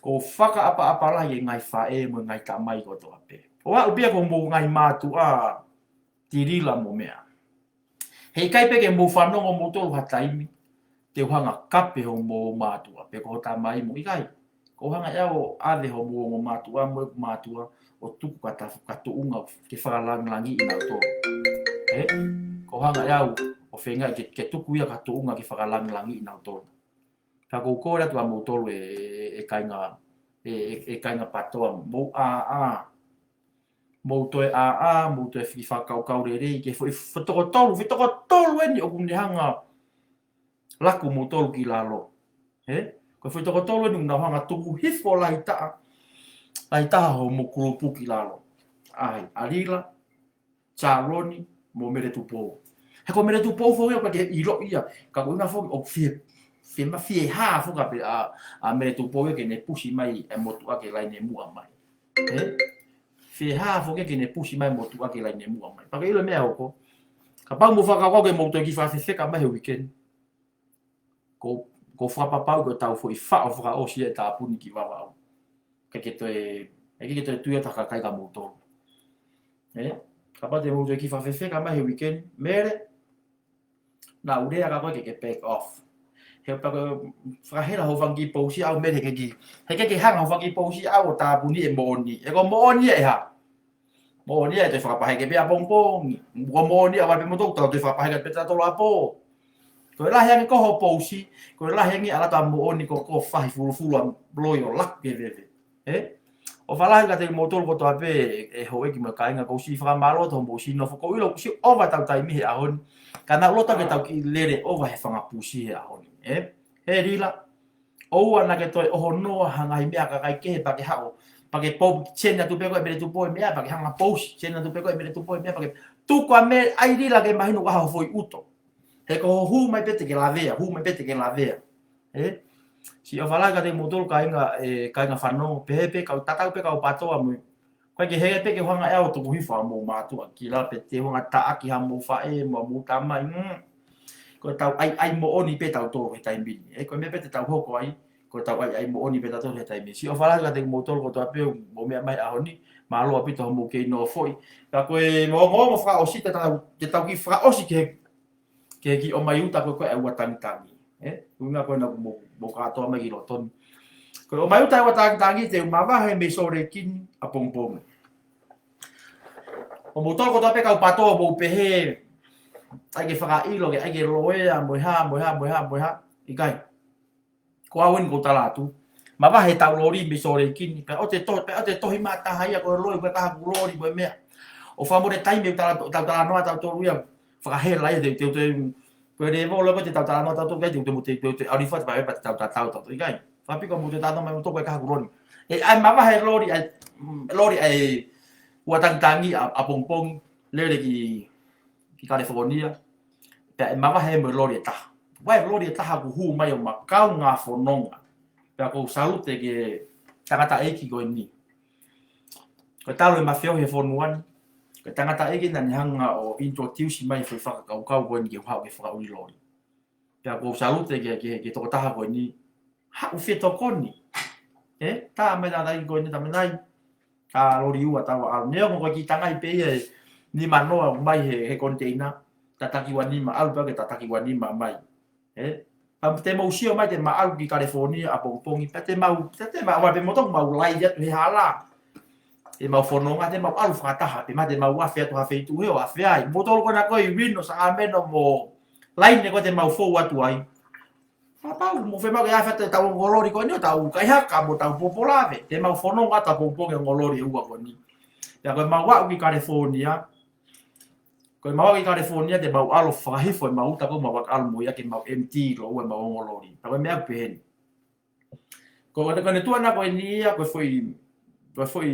ʻOku ou fakaʻapaʻapa lahi e ngaahi faʻē mo e ngaahi tamai kotoa pē. ʻO aʻu pē ia ki hoʻomou ngaahi mātuʻa Tilila mo meʻa. Heʻikai pē ke mou fanongo moutolu ha taimi, te u hanga ʻo kape hoʻomou mātuʻa, pe ko ho tamai mo ʻikai. ʻOku ou hanga ʻe au ʻo ʻave hoʻomou ongo mātuʻa mo ʻeku mātuʻa, ʻo tuku ka ta-, ka tuʻunga ke fakalangilangiʻi nautolu. Ē? ʻOku ou hanga ʻe au ʻo feinga ke, ke tuku ia ka tuʻunga ke fakalangilangiʻi nautolu. Ka ʻoku ou kole atu ʻa moutolu e, e, e kāinga, e, e, e kāinga PATOA, mou ʻā, ʻā. Mou toe ʻā, ʻā, mou toe fiki fakakaukau lelei, ke foʻi, foʻi toko tolu, foʻi toko tolu eni ʻoku ne hanga laku moutolu ki lalo. Ē? Ko e foʻi toko tolu eni ʻoku nau hanga tuku hifo lahi taha, lahi taha hoʻomou kulupu ki lalo. ʻAi, ʻa Lila, Saloni, mo Mele Tupou. He ko Mele Tupou foki ʻoku ke ʻilo ia, ka ko e ʻuhinga foki ʻoku fie, fie ma fie hā foki pē ʻa, ʻa Mele Tupou ia ke ne pusi mai e motuʻa ki he laine muʻa mai. Ē? Fie hā foki ke ne pusi mai e motuʻa ki he laine muʻa mai. Pea ke ʻilo e meʻa ʻoku hoko. Kapau mou fakakaukau ke mou toe kiʻi fakafefeka mai he weekend. ʻOku, ʻoku ou fakapapau ko ʻetau foʻi faʻo fakaʻosi e tāpuni ki Vavaʻu. ʻIkai ke toe, ʻikai ke toe tui ʻa e kakai kia moutolu. Ē? Kapau te mou toe kiʻi fakafefeka mai he weekend, Mele, naʻa ku lea kia koe ke ke back off. He pea ko e fakahela hoʻo fanga kiʻi pousi ʻaʻau Mele, ke kiʻi, he ʻikai ke hanga hoʻo fanga kiʻi pousi ʻaʻau ʻo tāpuni e moʻoni. He ko e moʻoni ʻe hā? Moʻoni ʻe toe fakapaheke pē ʻapongipongi. Ko e moʻoni ʻaʻau pē moutolu, tau toe fakapaheke pē tautolu ʻapo. Ko e lahi ange ko hoʻo pousi, ko e lahi ange ʻa e lata moʻoni ko ē ʻoku fahi fulufulu ʻa e loi ʻo laku ke veve. Ē? ʻOfa lahi kiate kimoutolu kotoa pē e, e houʻeiki mo e kāinga, ʻoku ou siʻi fakamālō atu hoʻomou siʻi nofo, ʻoku ou ʻilo ʻoku siʻi ʻova ʻetau taimi he ʻaho ni. Ka naʻa ku loto ke tau kiʻi lele ʻova he fanga pusi he ʻaho ni. Ē? Ē Lila, ʻoua naʻa ke toe ʻohonoa ha ngaahi meʻa ʻa e kakai kehe pea ke haʻu. Pea ke pou, send atu pē ko ē Mele Tupou e meʻa, pea ke hanga pousi, send atu pē ko ē Mele Tupou e meʻa, pea ke tuku ʻa Mele, ʻai Lila ke mahino ʻoku ʻi ai hoʻo foʻi ʻuto. He ko hoʻo hū mai pē te ke lavea, hū mai pē te ke lavea. Ē? Siʻi ʻofa lahi kiate kimoutolu kāinga, e, kāinga fanongo, pehē pē kau, tatau pē kau PATOA mo e, ʻikai ke hē pē ke u hanga ʻe au ʻo tuku hifo ʻa hoʻomou mātuʻa ki lalo pe te u hanga ʻo taʻaki haʻamou faʻē mo hoʻomou tamai. Mm. Ko ʻetau ʻai, ʻai moʻoni pē tautolu he taimi ni. Ē, ko e meʻa pē te tau hoko ai, ko ʻetau ʻai, ʻai moʻoni pē tautolu he taimi ni. Siʻi ʻofa lahi kiate kimoutolu kotoa pē ʻoku mou meʻa mai he ʻaho ni, mālō ʻaupito hoʻomou kei nofoʻi. Pea ko e ongoongo fakaʻosi te tau, te tau kiʻi fakaʻosi ki he, ki he kiʻi ʻomai uta ko ē ʻa e ua tangitangi. Ē, ʻuhinga ko ena ʻoku mou, mou kātoa mai ki loto ni. Ko e ʻomai uta ʻa e ua tangitangi te u mavahe mei Sōleki ni ʻapongipongi. ʻOku mou toko kotoa pē kau PATOA mou pehē, ʻai ke fakaʻilo, ke ʻai ke loea, mo e hā, mo e hā, mo e hā, mo e hā. ʻIkai. Ko au eni ʻoku ou tala atu. Mavahe ʻetau loli mei Sōleki ni, pea ʻoua te to-, pea ʻoua te tohi mai ha taha ia ko e loi, ko e kahaku loli, ko e meʻa. ʻOfa mo e taimi ʻoku tala, tau talanoa tautolu ia, fakahela ia, te, te, te, ko e level ko ē te tau talanoa tautolu, ʻikai te, te, te, te, te, ʻalu hifo atu pea, pea te tau tatau tautolu, ʻikai. Fakapiko mo te tatau mai mo toko e kahaku loli. Ē, ʻai mavahe loli, ʻai, mm, loli, ʻai ua tangitangi ʻa, ʻapongipongi, lele ki, ki California. Pea ʻe mavahe mo e loli ʻe taha. Vahe loli ʻe taha ʻoku hū mai ʻo makaunga fononga. Pea ʻoku ou salute ki he tangataʻeiki ko eni. Ko e talu ʻema feohi he fonua ni, ko e tangataʻeiki naʻa ne hanga ʻo introduce mai e foʻi fakakaukau ko eni ke u haʻu ke fakaʻuli loli. Pea ʻoku ou salute ki he, ki he, ki he tokotaha ko eni, haʻu fetokoni. Ē, tā mai tangataʻeiki ko eni, tā mai nai. Ka loli ua taua ʻalu. Neongo ko e kiʻi tangai pē ia ʻe nima noa mai he, he container. Tataki ua nima ʻalu pē ke tataki ua nima mai. Ē? Pea te mau sio mai te mau ʻalu ki California ʻapongipongi. Pea te mau, te, te mau, ʻave pē moutolu mau laivi atu he hala. ʻEmau fononga te mau ʻalu fakataha. Pea te mau afe atu ha feituʻu he ʻo afe ai. Moutolu ko ena ko ē ʻi Reno, Sacramento mo Laine ko ē te mau fou atu ai. Kapau, mou fiemaʻu ke afe atu ʻetau ongo loli ko eni ʻo tau kaihaʻa mo tau popolave. Te mau fononga atu ʻapongipongi ongo loli ʻe ua ko eni. Pea ko ʻemau aʻu ki California. Ko ʻemau aʻu ki California te mau ʻalu fakahifo ʻemau uta ko ē mau ʻalu mo ia ke mau empty lōua ʻemau ongo loli. Pea ko e meʻa ʻoku peheni. Ko, ko, ko ʻene tuʻu ʻana ko eni ia, ko e foʻi, ko e foʻi,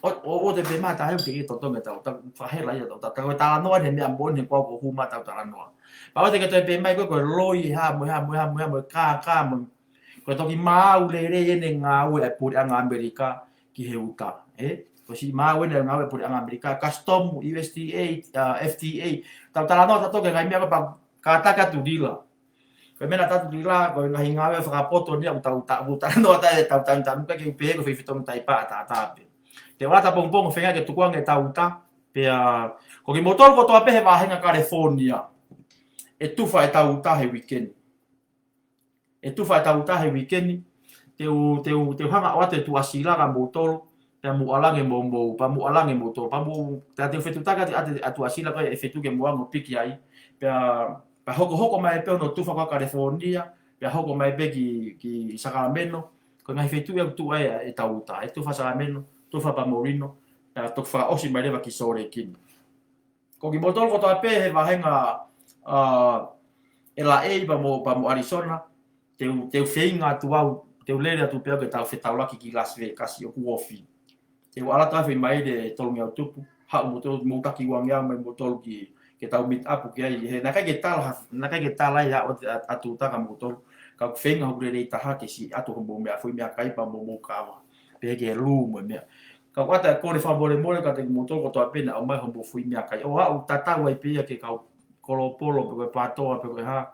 ʻo, ʻo, ʻoua te pē mata he ke ke totongi ʻetau, tau, fakahela ia ʻetau, tau, tau, talanoa he meʻa moʻoni he kuo ʻosi hū mai ʻetau talanoa. Pea ʻoua te ke toe pehē mai ko e, ko e loi ha mo e ha mo e ha mo e ha mo e kā, kā mo e, ko e toki maau lelei ʻene ngāue ʻa e puleʻanga ʻAmelika ki he ʻuta, ē? Ko e siʻi maau ʻene ngāue ʻa e puleʻanga ʻAmelika, custom, U S D A, uh, F D A. Tau talanoa tautolu ki he ngaahi meʻa ko ē pea kātaki atu Lila. Ko e meʻa naʻa tau ʻilo, ko e ngaahi ngāue fakapoto ni ʻoku tau ta-, ʻoku talanoa atu ai ʻetau tanu tanu ka ke u pehē ko e fefitomu tai pā ʻataʻatā pē. Te u ʻalu atu pongipongi ʻo feinga ke tukuange ʻetau ʻuta, pea ko kimoutolu kotoa pē he vāhenga California, ʻe tufa ʻetau ʻuta he weekend. ʻE tufa ʻetau ʻuta he weekend, te u, te u, te u hanga ʻo ʻoatu e tuʻasila kia moutolu, pea mou ʻalu ange mo mou, pea mou ʻalu ange moutolu, pea mou, te, te u fetuʻutaki atu, atu, atu ʻa Sila ko e fetuʻu ke mou ō ʻo piki ai, pea, pea hokohoko mai pē hono tufa ko ē California, pea hoko mai pē ki, ki Sacramento, ko e ngaahi feituʻu ia ʻoku tuʻu ai ʻetau ʻuta, ʻe tufa Sacramento, tufa Paramaribo, pea toki fakaʻosi mai leva ki Salt Lake. Ko kimoutolu kotoa pē he vāhenga, ā, L A pea mo, pea mo Arizona, te u, te u feinga atu au, te u lele atu pē au ke tau fetaulaki ki Las Vegas ʻoku ofi. Te u ʻalu atu ʻi māhina ʻe tolungeau tupu, haʻu moutolu, mou taki uangeau mai moutolu ki, ke tau meet up ki ai, he naʻe ʻikai ke tala, naʻe ʻikai ke tala ia ʻo, ʻa, ʻa tuʻutaka moutolu, ka ʻoku feinga hoku lelei taha ke siʻi ʻoatu homou meʻa, foʻi meʻakai pea mo homou kava. Pehē ki he lū mo e meʻa. Ka ʻoku ou ʻoatu e kole fakamolemole kiate kimoutolu kotoa pē naʻa ʻomai homou foʻi meʻakai. ʻO aʻu tatau ai pē ia ki he kau kolopolo, pe ko e pātoa, pe ko e hā.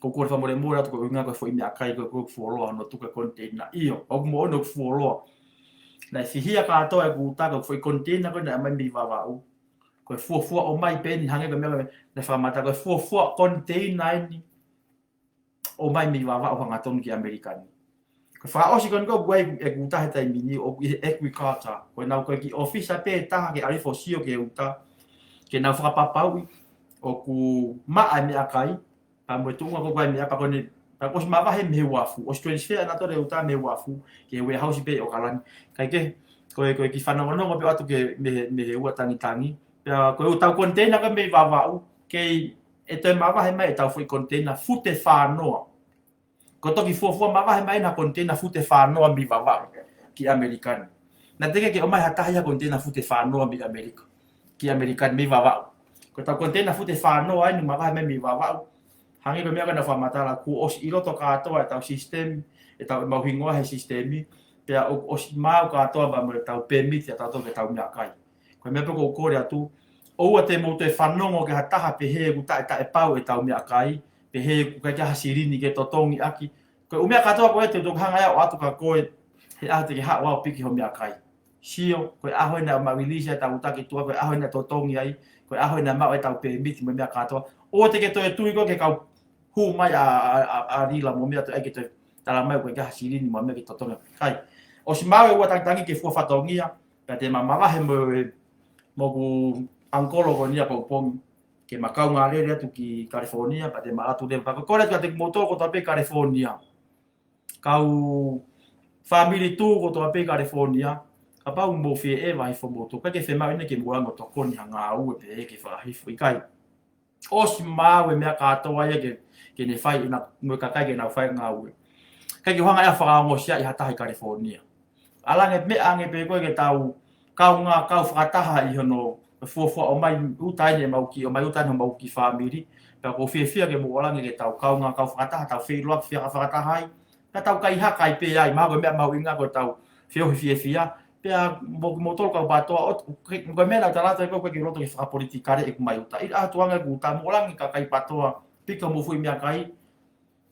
Ko e kole fakamolemole atu ko e ʻuhinga ko e foʻi meʻakai ko ē ʻoku fuoloa hono tuku e container. ʻIo, ʻoku moʻoni ʻoku fuoloa. Naʻe fihia kātoa ʻeku ʻuta ko e foʻi container ko ē naʻe ʻomai mei Vavaʻu. Ko e fuofua ʻomai pē eni hangē ko e meʻa ko ē naʻe fakamatala ko e fuofua container eni ʻomai mei Vavaʻu hangatonu ki ʻAmelika ni. Ko e fakaʻosi ko eni ko ē ʻoku ʻi ai ʻeku ʻuta he taimi ni ʻoku ʻi he Equicata. Ko ʻenau ko e kiʻi ʻōfisa pē taha ke ʻalu ʻo sio ki he ʻuta. Ke nau fakapapauʻi ʻoku maʻa e meʻakai, pea mo e tuʻunga ko ē ʻoku ʻi ai e meʻakai ko eni, pea kuo ʻosi mavahe mei he uafu. ʻOsi transfer ʻa nautolu e ʻuta mei he uafu ki he warehouse pē ʻi ʻOkalani. Kae kehe, ko e, ko e kiʻi fanongonongo pē ʻoatu ke mei he, mei he ua tangitangi. Pea ko ʻetau container ko ē mei Vavaʻu, kei ʻe toe mavahe mai ʻetau foʻi container fute fā noa. Ko e toki fuofua mavahe mai ʻena container fute fā noa mei Vavaʻu ki ʻAmelika ni. Naʻe teʻeki ke ʻomai ha taha ia container fute fā noa mei ʻAmelika, ki ʻAmelika ni mei Vavaʻu. Ko ʻetau container fute fā noa eni mavahe mai mei Vavaʻu. Hangē ko e meʻa ko ē naʻa ku fakamatala kuo ʻosi ʻi loto kātoa ʻetau system, ʻetau ʻemau hingoa he system, pea ʻo, ʻosi maau kātoa pea mo ʻetau permit ʻa tautolu ke tau meʻakai. Ko e meʻa pē ʻoku ou kole atu, ʻoua te mou toe fanongo ki ha taha pehē ʻoku taʻetaʻepau ʻetau meʻakai, pehē ʻoku ʻikai ke ʻi ai ha silini ke totongi ʻaki. Ko e ʻū meʻa kātoa ko ē te u toki hanga ia ʻo ʻoatu kia koe, he ʻaho te ke haʻu ʻo piki hoʻo meʻakai. Sio, ko e ʻaho eni naʻe maʻu e lisi ʻetau ʻuta ki tuʻa, ko e ʻaho eni naʻe totongi ai, ko e ʻaho eni naʻe maʻu ʻetau permit mo e meʻa kātoa. ʻOua te ke toe tui koe ki he kau hū mai ʻa, ʻa, ʻa, ʻa Lila mo e meʻa, toe ʻai ke toe tala mai ʻoku ʻikai ke ʻi ai ha silini mo e meʻa ke totongi. ʻIkai. ʻOsi maau e ua tangitangi ki he fua fatongia, pea te ma mavahe mo e, mo hoku uncle ko eni ʻapongipongi, ke ma kaungā lele atu ki California, pea te ma ʻalu atu leva. Pea ko e kole atu kiate kimoutolu kotoa pē California. Kau fāmili tuʻu kotoa pē California, kapau ʻoku mou fie ʻeva hifo moutolu, ʻikai ke fiemaʻu eni ke mou ō ʻo tokoni ha ngāue pē ke fakahifo, ʻikai. ʻOsi maau e meʻa kātoa ia ke, ke ne fai ʻena, mo e kakai ke nau fai ngāue. ʻIkai ke u hanga ia ʻo fakaongosia ʻi ha taha ʻi California. ʻAlu ange, meʻa ange pē ko ē ke tau kaungā kau fakataha ʻi hono fuofua ʻomai ʻuta eni ʻemau kiʻi, ʻomai ʻuta eni homau kiʻi fāmili. Pea ʻoku ou fiefia ke mou ō ange ke tau kaungā kau fakataha, tau feʻiloaki faka-, fakataha ai. Ka tau kau hake ai pē ai, mahalo ko e meʻa mahuʻinga ko ʻetau feohi fiefia. Pea mo, moutolu kau pātoa, ʻo, ke, ko e meʻa naʻa ku tala atu ai ko ē ʻoku ʻikai ke u loto ke fakapolitikale ʻeku ʻomai ʻuta. ʻI he ʻaho tuʻunga ʻoku ta mou ō ange kakai pātoa, piki homou foʻi meʻakai,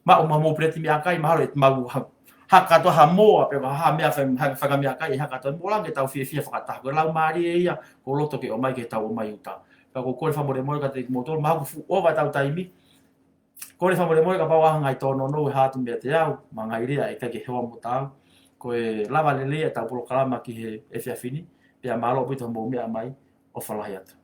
maʻu homou peleti meʻakai, mahalo ʻe mau ha-, hake kātoa ha moa, pe ko ha meʻa fai-, ha-, fakameʻakai, ʻe hake kātoa, mou ō ange ke tau fiefia fakataha. Ko e laumālie ia, ʻoku ou loto ke ʻomai ke tau ʻomai ʻuta. Pea ʻoku ou kole fakamolemole kiate kimoutolu, mahalo kuo fuʻu ʻova ʻetau taimi. Kole fakamolemole kapau ʻoku ʻi ai ha ngaahi tōnounou ʻe hā atu meiate au, mo e ngaahi lea ʻe ʻikai ke hoa mo taau. Ko e lava lelei ʻetau polokalama ki he efiafi ni, pea mālō ʻaupito hoʻomou meʻa mai, ʻofa lahi atu.